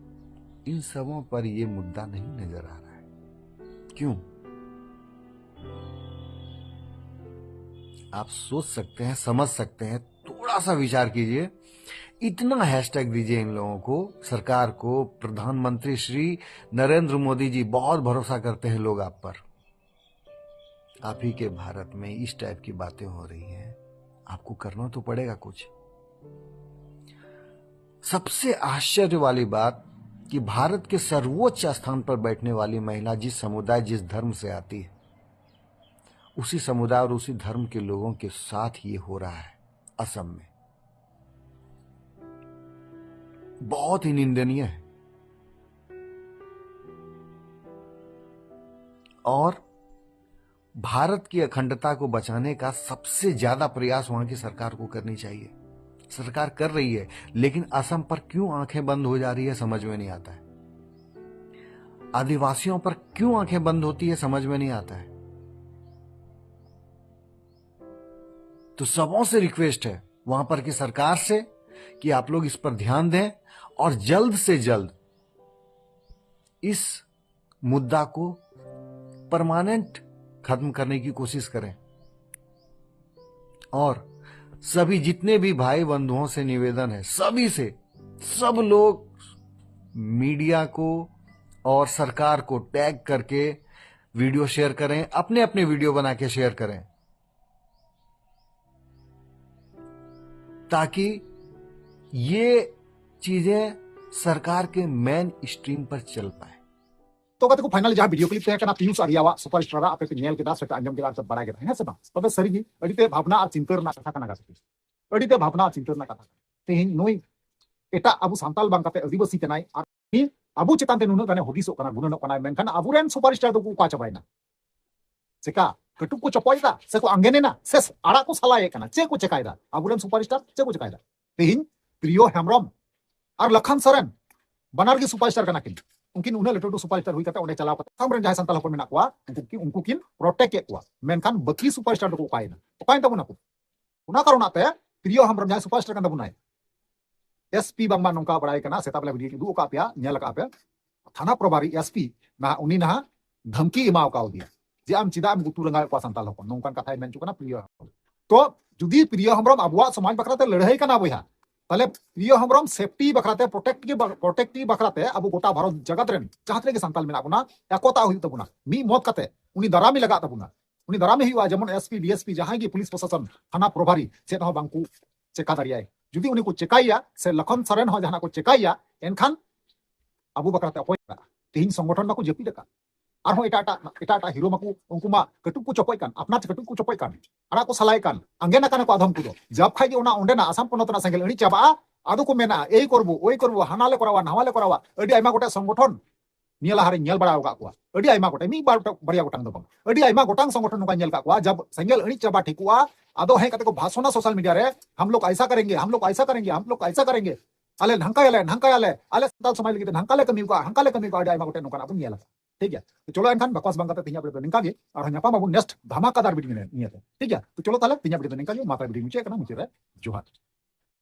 इन सबों पर ये मुद्दा नहीं नजर आ रहा है। क्यों? आप सोच सकते हैं, समझ सकते हैं, थोड़ा सा विचार कीजिए। इतना हैशटैग दीजिए इन लोगों को, सरकार को। प्रधानमंत्री श्री नरेंद्र मोदी जी, बहुत भरोसा करते हैं लोग आप पर। आप ही के भारत में इस टाइप की बातें हो रही हैं, आपको करना तो पड़ेगा कुछ। सबसे आश्चर्य वाली बात कि भारत के सर्वोच्च स्थान पर बैठने वाली महिला जिस समुदाय, जिस धर्म से आती है, उसी समुदाय और उसी धर्म के लोगों के साथ ये हो रहा है असम में। बहुत ही निंदनीय है। और भारत की अखंडता को बचाने का सबसे ज्यादा प्रयास वहां की सरकार को करनी चाहिए। सरकार कर रही है, लेकिन असम पर क्यों आंखें बंद हो जा रही है, समझ में नहीं आता है। आदिवासियों पर क्यों आंखें बंद होती है, समझ में नहीं आता है। तो सबों से रिक्वेस्ट है वहां पर की सरकार से कि आप लोग इस पर ध्यान दें और जल्द से जल्द इस मुद्दा को परमानेंट खत्म करने की कोशिश करें। और सभी जितने भी भाई बंधुओं से निवेदन है, सभी से, सब लोग मीडिया को और सरकार को टैग करके वीडियो शेयर करें, अपने अपने वीडियो बना के शेयर करें, ताकि ये चीजें सरकार के मेन स्ट्रीम पर चल पाए। ᱛᱚ ᱜᱟᱛᱮ ᱠᱚ, ᱯᱷᱟᱭᱱᱟᱞ ᱡᱟᱦᱟᱸ ᱵᱷᱤᱰᱤᱭᱳ ᱠᱞᱤᱯ ᱛᱟᱦᱮᱸ ᱠᱟᱱᱟ ᱯᱤᱭᱩᱥ ᱟᱨ ᱨᱤᱭᱟᱣᱟᱜ ᱥᱩᱯᱟᱨ ᱥᱴᱟᱨᱟᱜ, ᱟᱯᱮ ᱯᱮ ᱧᱮᱞ ᱠᱮᱫᱟ ᱥᱮ ᱯᱮ ᱟᱸᱡᱚᱢ ᱠᱮᱫᱟ ᱥᱮ ᱵᱟᱲᱟᱭ ᱠᱮᱫᱟ, ᱦᱮᱸ ᱥᱮ ᱵᱟᱝ? ᱛᱚᱵᱮ ᱥᱟᱹᱨᱤᱜᱮ ᱟᱹᱰᱤ ᱛᱮ ᱵᱷᱟᱵᱽᱱᱟ ᱟᱨ ᱪᱤᱱᱛᱟᱹ ᱨᱮᱱᱟᱜ ᱠᱟᱛᱷᱟ ᱠᱟᱱᱟ ᱜᱟᱛᱮ ᱠᱚ, ᱟᱹᱰᱤ ᱛᱮ ᱵᱷᱟᱵᱽᱱᱟ ᱟᱨ ᱪᱤᱱᱛᱟᱹ ᱨᱮᱱᱟᱜ ᱠᱟᱛᱷᱟ ᱠᱟᱱᱟ᱾ ᱛᱮᱦᱮᱧ ᱱᱩᱭ ᱮᱴᱟᱜ ᱟᱵᱚ ᱥᱟᱱᱛᱟᱞ ᱵᱟᱝ ᱠᱟᱛᱮ ᱟᱹᱫᱤᱵᱟᱹᱥᱤ ᱠᱟᱱᱟᱭ ᱟᱨ ᱩᱱᱤ ᱟᱵᱚ ᱪᱮᱛᱟᱱ ᱛᱮ ᱱᱩᱱᱟᱹᱜ ᱜᱟᱱᱮ ᱦᱩᱫᱤᱥᱚᱜ ᱠᱟᱱᱟ, ᱜᱩᱱᱟᱹᱱᱚᱜ ᱠᱟᱱᱟᱭ, ᱢᱮᱱᱠᱷᱟᱱ ᱟᱵᱚᱨᱮᱱ ᱥᱩᱯᱟᱨ ᱥᱴᱟᱨ ᱫᱚᱠᱚ ᱚᱠᱟ ᱪᱟᱵᱟᱭᱮᱱᱟ? ᱪᱮᱠᱟ ᱠᱟᱹᱴᱩᱵ ᱠᱚ ᱪᱚᱯᱚᱡ ᱮᱫᱟ ᱥᱮ ᱠᱚ ᱟᱸᱜᱮᱱ ᱮᱱᱟ ᱥᱮ ᱟᱲᱟᱜ ᱠᱚ ᱥᱟᱞᱟᱭᱮᱫ ᱠᱟᱱᱟ? ᱪᱮᱫ ᱠᱚ ᱪᱮᱠᱟᱭᱮᱫᱟ ᱟᱵᱚᱨᱮᱱ ᱥᱩᱯᱟᱨ ᱥᱴᱟᱨ? ᱪᱮᱫ ᱠᱚ ᱪᱮᱠᱟᱭᱮᱫᱟ? ᱛᱮᱦᱮᱧ ᱯᱨᱤᱭᱚ ᱦᱮᱢᱵᱨᱚᱢ ᱟᱨ ᱞᱟᱠᱷᱟᱱ ᱥᱚᱨᱮᱱ ᱵᱟᱱᱟᱨ ᱜᱮ ᱥᱩᱯᱟᱨ ᱥᱴᱟᱨ ᱠᱟᱱᱟ ᱠᱤᱱ᱾ ᱩᱱᱠᱤᱱ ᱩᱱᱟᱹᱜ ᱞᱟᱹᱴᱩ ᱞᱟᱹᱴᱩ ᱥᱩᱯᱟᱨ ᱥᱴᱟᱨ ᱦᱩᱭ ᱠᱟᱛᱮ ᱚᱸᱰᱮ ᱪᱟᱞᱟᱣ ᱠᱟᱛᱮ ᱟᱥᱟᱢ ᱨᱮᱱ ᱡᱟᱦᱟᱸᱭ ᱥᱟᱱᱛᱟᱲ ᱦᱚᱯᱚᱱ ᱢᱮᱱᱟᱜ ᱠᱚᱣᱟ ᱩᱱᱠᱩ ᱠᱤᱱ, ᱩᱱᱠᱩ ᱠᱤᱱ ᱯᱨᱚᱴᱮᱠᱴ ᱮᱫ ᱠᱚᱣᱟ, ᱢᱮᱱᱠᱷᱟᱱ ᱵᱟᱹᱠᱤ ᱥᱩᱯᱟᱨ ᱥᱴᱟᱨ ᱫᱚᱠᱚ ᱚᱠᱟᱭᱮᱱᱟ? ᱚᱠᱟᱭᱮᱱ ᱛᱟᱵᱚᱱᱟ ᱠᱚ? ᱚᱱᱟ ᱠᱟᱨᱚᱱᱟᱜ ᱛᱮ ᱯᱨᱤᱭᱚ ᱦᱮᱢᱵᱨᱚᱢ ᱡᱟᱦᱟᱸᱭ ᱥᱩᱯᱟᱨ ᱥᱴᱟᱨ ᱠᱟᱱ ᱛᱟᱵᱚᱱᱟᱭ, ᱮᱥᱯᱤ ᱵᱟᱝᱢᱟ ᱱᱚᱝᱠᱟ ᱵᱟᱲᱟᱭ ᱠᱟᱱᱟ, ᱥᱮᱛᱟᱜ ᱵᱮᱞᱟ ᱵᱷᱤᱰᱤᱭᱳᱧ ᱩᱫᱩᱜ ᱟᱠᱟᱫ ᱯᱮᱭᱟ, ᱧᱮᱞ ᱟᱠᱟᱫ ᱯᱮ, ᱛᱷᱟᱱᱟ ᱯᱨᱚᱵᱷᱟᱨᱤ ᱮᱥᱯᱤ ᱱᱟᱦᱟᱜ, ᱩᱱᱤ ᱱᱟᱦᱟᱜ ᱫᱷᱟᱢᱠᱤ ᱮᱢᱟᱣ ᱠᱟᱣᱫᱮᱭᱟ ᱡᱮ ᱟᱢ ᱪᱮᱫᱟᱜ ᱮᱢ ᱜᱩᱛᱩ ᱨᱟᱸᱜᱟᱣᱮᱫ ᱠᱚᱣᱟ ᱥᱟᱱᱛᱟᱲ ᱦᱚᱯᱚᱱ, ᱱᱚᱝᱠᱟᱱ ᱠᱟᱛᱷᱟᱭ ᱢᱮᱱ ᱦᱚᱪᱚ ᱠᱟᱱᱟ ᱯᱨᱤᱭᱚ ᱦᱮᱢᱵᱨᱚᱢ᱾ ᱛᱚ ᱡᱩᱫᱤ ᱯᱨᱤᱭᱚ ᱦᱮᱢᱵᱨᱚᱢ ᱟᱵᱚᱣᱟᱜ ᱥᱚᱢᱟᱡᱽ ᱵᱟᱠᱷᱨᱟ ᱛᱮ ᱞᱟᱹᱲᱦᱟᱹᱭ ᱠᱟᱱᱟ ᱵᱚᱭᱦᱟ, ᱛᱟᱦᱞᱮ ᱯᱨᱤᱭᱚ ᱦᱮᱢᱵᱨᱚᱢ ᱥᱮᱯᱴᱤ ᱵᱟᱠᱷᱨᱟᱛᱮ, ᱯᱨᱚᱴᱮᱠᱴ ᱜᱮ ᱵᱟ-, ᱯᱨᱚᱴᱮᱠᱴ ᱜᱮ ᱵᱟᱠᱷᱨᱟᱛᱮ ᱟᱵᱚ ᱜᱚᱴᱟ ᱵᱷᱟᱨᱚᱛ ᱡᱟᱠᱟᱛ ᱨᱮᱱ ᱡᱟᱦᱟᱸ ᱛᱤᱱᱟᱹᱜ ᱜᱮ ᱥᱟᱱᱛᱟᱞ ᱢᱮᱱᱟᱜ ᱵᱚᱱᱟ, ᱮᱠᱚᱛᱟ ᱦᱩᱭᱩᱜ ᱛᱟᱵᱚᱱᱟ, ᱢᱤᱫ ᱢᱚᱛ ᱠᱟᱛᱮ ᱩᱱᱤ ᱫᱟᱨᱟᱢᱮ ᱞᱟᱜᱟᱜ ᱛᱟᱵᱚᱱᱟ᱾ ᱩᱱᱤ ᱫᱟᱨᱟᱢᱮ ᱦᱩᱭᱩᱜᱼᱟ, ᱡᱮᱢᱚᱱ ᱮᱥᱯᱤ, ᱰᱤᱮᱥᱯᱤ, ᱡᱟᱦᱟᱸᱭ ᱜᱮ ᱯᱩᱞᱤᱥ ᱯᱨᱚᱥᱟᱥᱚᱱ, ᱛᱷᱟᱱᱟ ᱯᱨᱚᱵᱷᱟᱨᱤ ᱥᱮᱫ ᱦᱚᱸ ᱵᱟᱝᱠᱚ ᱪᱮᱠᱟ ᱫᱟᱲᱮᱭᱟᱭ᱾ ᱡᱩᱫᱤ ᱩᱱᱤ ᱠᱚ ᱪᱮᱠᱟᱭᱮᱭᱟ ᱥᱮ ᱞᱚᱠᱷᱚᱱ ᱥᱚᱨᱮᱱ ᱦᱚᱸ ᱡᱟᱦᱟᱱᱟᱜ ᱠᱚ ᱪᱮᱠᱟᱭᱮᱭᱟ, ᱮᱱᱠᱷᱟᱱ ᱟᱵᱚ ᱵᱟᱠᱷᱨᱟᱛᱮ ᱚᱠᱚᱭ ᱢᱮᱱᱟᱜᱼᱟ? ᱛᱮᱦᱮᱧ ᱥᱚᱝᱜᱚᱴᱷᱚᱱ ᱢᱟᱠᱚ ᱡᱟᱹᱯᱤᱫ ᱟᱠᱟᱫ, ᱟᱨᱦᱚᱸ ᱮᱴᱟᱜ ᱮᱴᱟᱜ, ᱮᱴᱟᱜ ᱮᱴᱟᱜ ᱦᱤᱨᱳ ᱢᱟᱠᱚ, ᱩᱱᱠᱩ ᱢᱟ ᱠᱟᱹᱴᱩᱵ ᱠᱚ ᱪᱚᱯᱚᱡ ᱠᱟᱱ, ᱟᱯᱱᱟᱨ ᱛᱮ ᱠᱟᱹᱴᱩᱵ ᱠᱚ ᱪᱚᱯᱚᱡ ᱠᱟᱱ, ᱟᱲᱟᱜ ᱠᱚ ᱥᱟᱞᱟᱭ ᱠᱟᱱ, ᱟᱸᱜᱮᱱ ᱟᱠᱟᱱᱟ ᱠᱚ ᱟᱫᱷᱚᱢ ᱠᱚᱫᱚ᱾ ᱡᱟᱵ ᱠᱷᱟᱡ ᱜᱮ ᱚᱱᱟ ᱚᱸᱰᱮᱱᱟᱜ ᱟᱥᱟᱢ ᱯᱚᱱᱚᱛ ᱨᱮᱱᱟᱜ ᱥᱮᱸᱜᱮᱞ ᱟᱹᱬᱤᱡ ᱪᱟᱵᱟᱜᱼᱟ, ᱟᱫᱚ ᱠᱚ ᱢᱮᱱᱟ, ᱮᱭ ᱠᱚᱨᱵᱚ, ᱳᱭ ᱠᱚᱨᱵᱚ, ᱦᱟᱱᱟ ᱞᱮ ᱠᱚᱨᱟᱣᱟ, ᱱᱟᱣᱟ ᱞᱮ ᱠᱚᱨᱟᱣᱟ᱾ ᱟᱹᱰᱤ ᱟᱭᱢᱟ ᱜᱚᱴᱮᱡ ᱥᱚᱝᱜᱚᱴᱷᱚᱱ ᱱᱤᱭᱟᱹ ᱞᱟᱦᱟᱨᱮᱧ ᱧᱮᱞ ᱵᱟᱲᱟ ᱟᱠᱟᱫ ᱠᱚᱣᱟ, ᱟᱹᱰᱤ ᱟᱭᱢᱟ ᱜᱚᱴᱮᱡ, ᱢᱤᱫ ᱵᱟᱨ ᱜᱚᱴᱟᱝ, ᱵᱟᱨᱭᱟ ᱜᱚᱴᱟᱝ ᱫᱚ ᱵᱟᱝ, ᱟᱹᱰᱤ ᱟᱭᱢᱟ ᱜᱚᱴᱟᱝ ᱥᱚᱝᱜᱚᱴᱷᱚᱱ ᱱᱚᱝᱠᱟᱧ ᱧᱮᱞ ᱟᱠᱟᱫ ᱠᱚᱣᱟ᱾ ᱡᱟᱵ ᱥᱮᱸᱜᱮᱞ ᱟᱹᱬᱤᱡ ᱪᱟᱵᱟ ᱴᱷᱤᱠᱚᱜᱼᱟ, ᱟᱫᱚ ᱦᱮᱡ ᱠᱟᱛᱮ ᱠᱚ ᱵᱷᱟᱥᱚᱱᱟ ᱥᱳᱥᱟᱞ ᱢᱤᱰᱤᱭᱟ ᱨᱮ, "ᱦᱟᱢ ᱞᱳᱜ ᱟᱭᱥᱟ ᱠᱟᱨᱮᱝᱜᱮ, ᱦᱟᱢ ᱞᱳᱜ ᱟᱭᱥᱟ ᱠᱟᱨᱮᱝᱜᱮ, ᱦᱟᱢ ᱞᱳᱜ ᱟᱭᱥᱟ ᱠᱟᱨᱮᱝᱜᱮ, ᱟᱞᱮ ᱱᱷᱟᱝᱠᱟᱭᱟᱞᱮ, ᱱᱷᱟᱝᱠᱟᱭᱟᱞᱮ, ᱟᱞᱮ ᱥᱟᱱᱛᱟᱞ ᱥᱚᱢᱟᱡᱽ ᱞᱟᱹᱜᱤᱫ ᱛᱮ ᱱᱷᱟᱝᱠᱟ ᱞᱮ ᱠᱟᱹᱢᱤ ᱟᱠᱟᱫᱼᱟ, ᱦᱟᱝᱠᱟ ᱞᱮ ᱠᱟᱹᱢᱤ ᱟᱠᱟᱫᱼᱟ", ᱟᱹᱰᱤ ᱟᱭᱢᱟ ᱜᱚᱴᱮᱡ ᱱᱚᱝᱠᱟᱱᱟᱜ ᱵᱚᱱ ᱧᱮᱞ ᱟᱠᱟᱫᱼᱟ᱾ ᱴᱷᱤᱠ ᱜᱮᱭᱟ, ᱛᱚ ᱪᱚᱞᱚ ᱮᱱᱠᱷᱟᱱ ᱵᱟᱠᱚᱥ ᱵᱟᱝ ᱠᱟᱛᱮ ᱛᱮᱦᱮᱧᱟᱜ video ᱫᱚ ᱱᱤᱝᱠᱟ ᱜᱮ, ᱟᱨᱦᱚᱸ ᱧᱟᱯᱟᱢ ᱟᱵᱚᱱ next ᱫᱷᱟᱢᱟᱠᱟᱫᱟᱨ video ᱱᱤᱭᱮ, ᱱᱤᱭᱮ ᱛᱮ᱾ ᱴᱷᱤᱠ ᱜᱮᱭᱟ, ᱛᱚ ᱪᱚᱞᱚ ᱛᱟᱦᱞᱮ ᱛᱮᱦᱮᱧᱟᱜ video ᱫᱚ ᱱᱤᱝᱠᱟ ᱜᱮ, ᱢᱟ ᱛᱟᱦᱞᱮ video ᱢᱩᱪᱟᱹᱫ ᱠᱟᱱᱟ, ᱢᱩᱪᱟᱹᱫ ᱨᱮ ᱡᱚᱦᱟᱨ᱾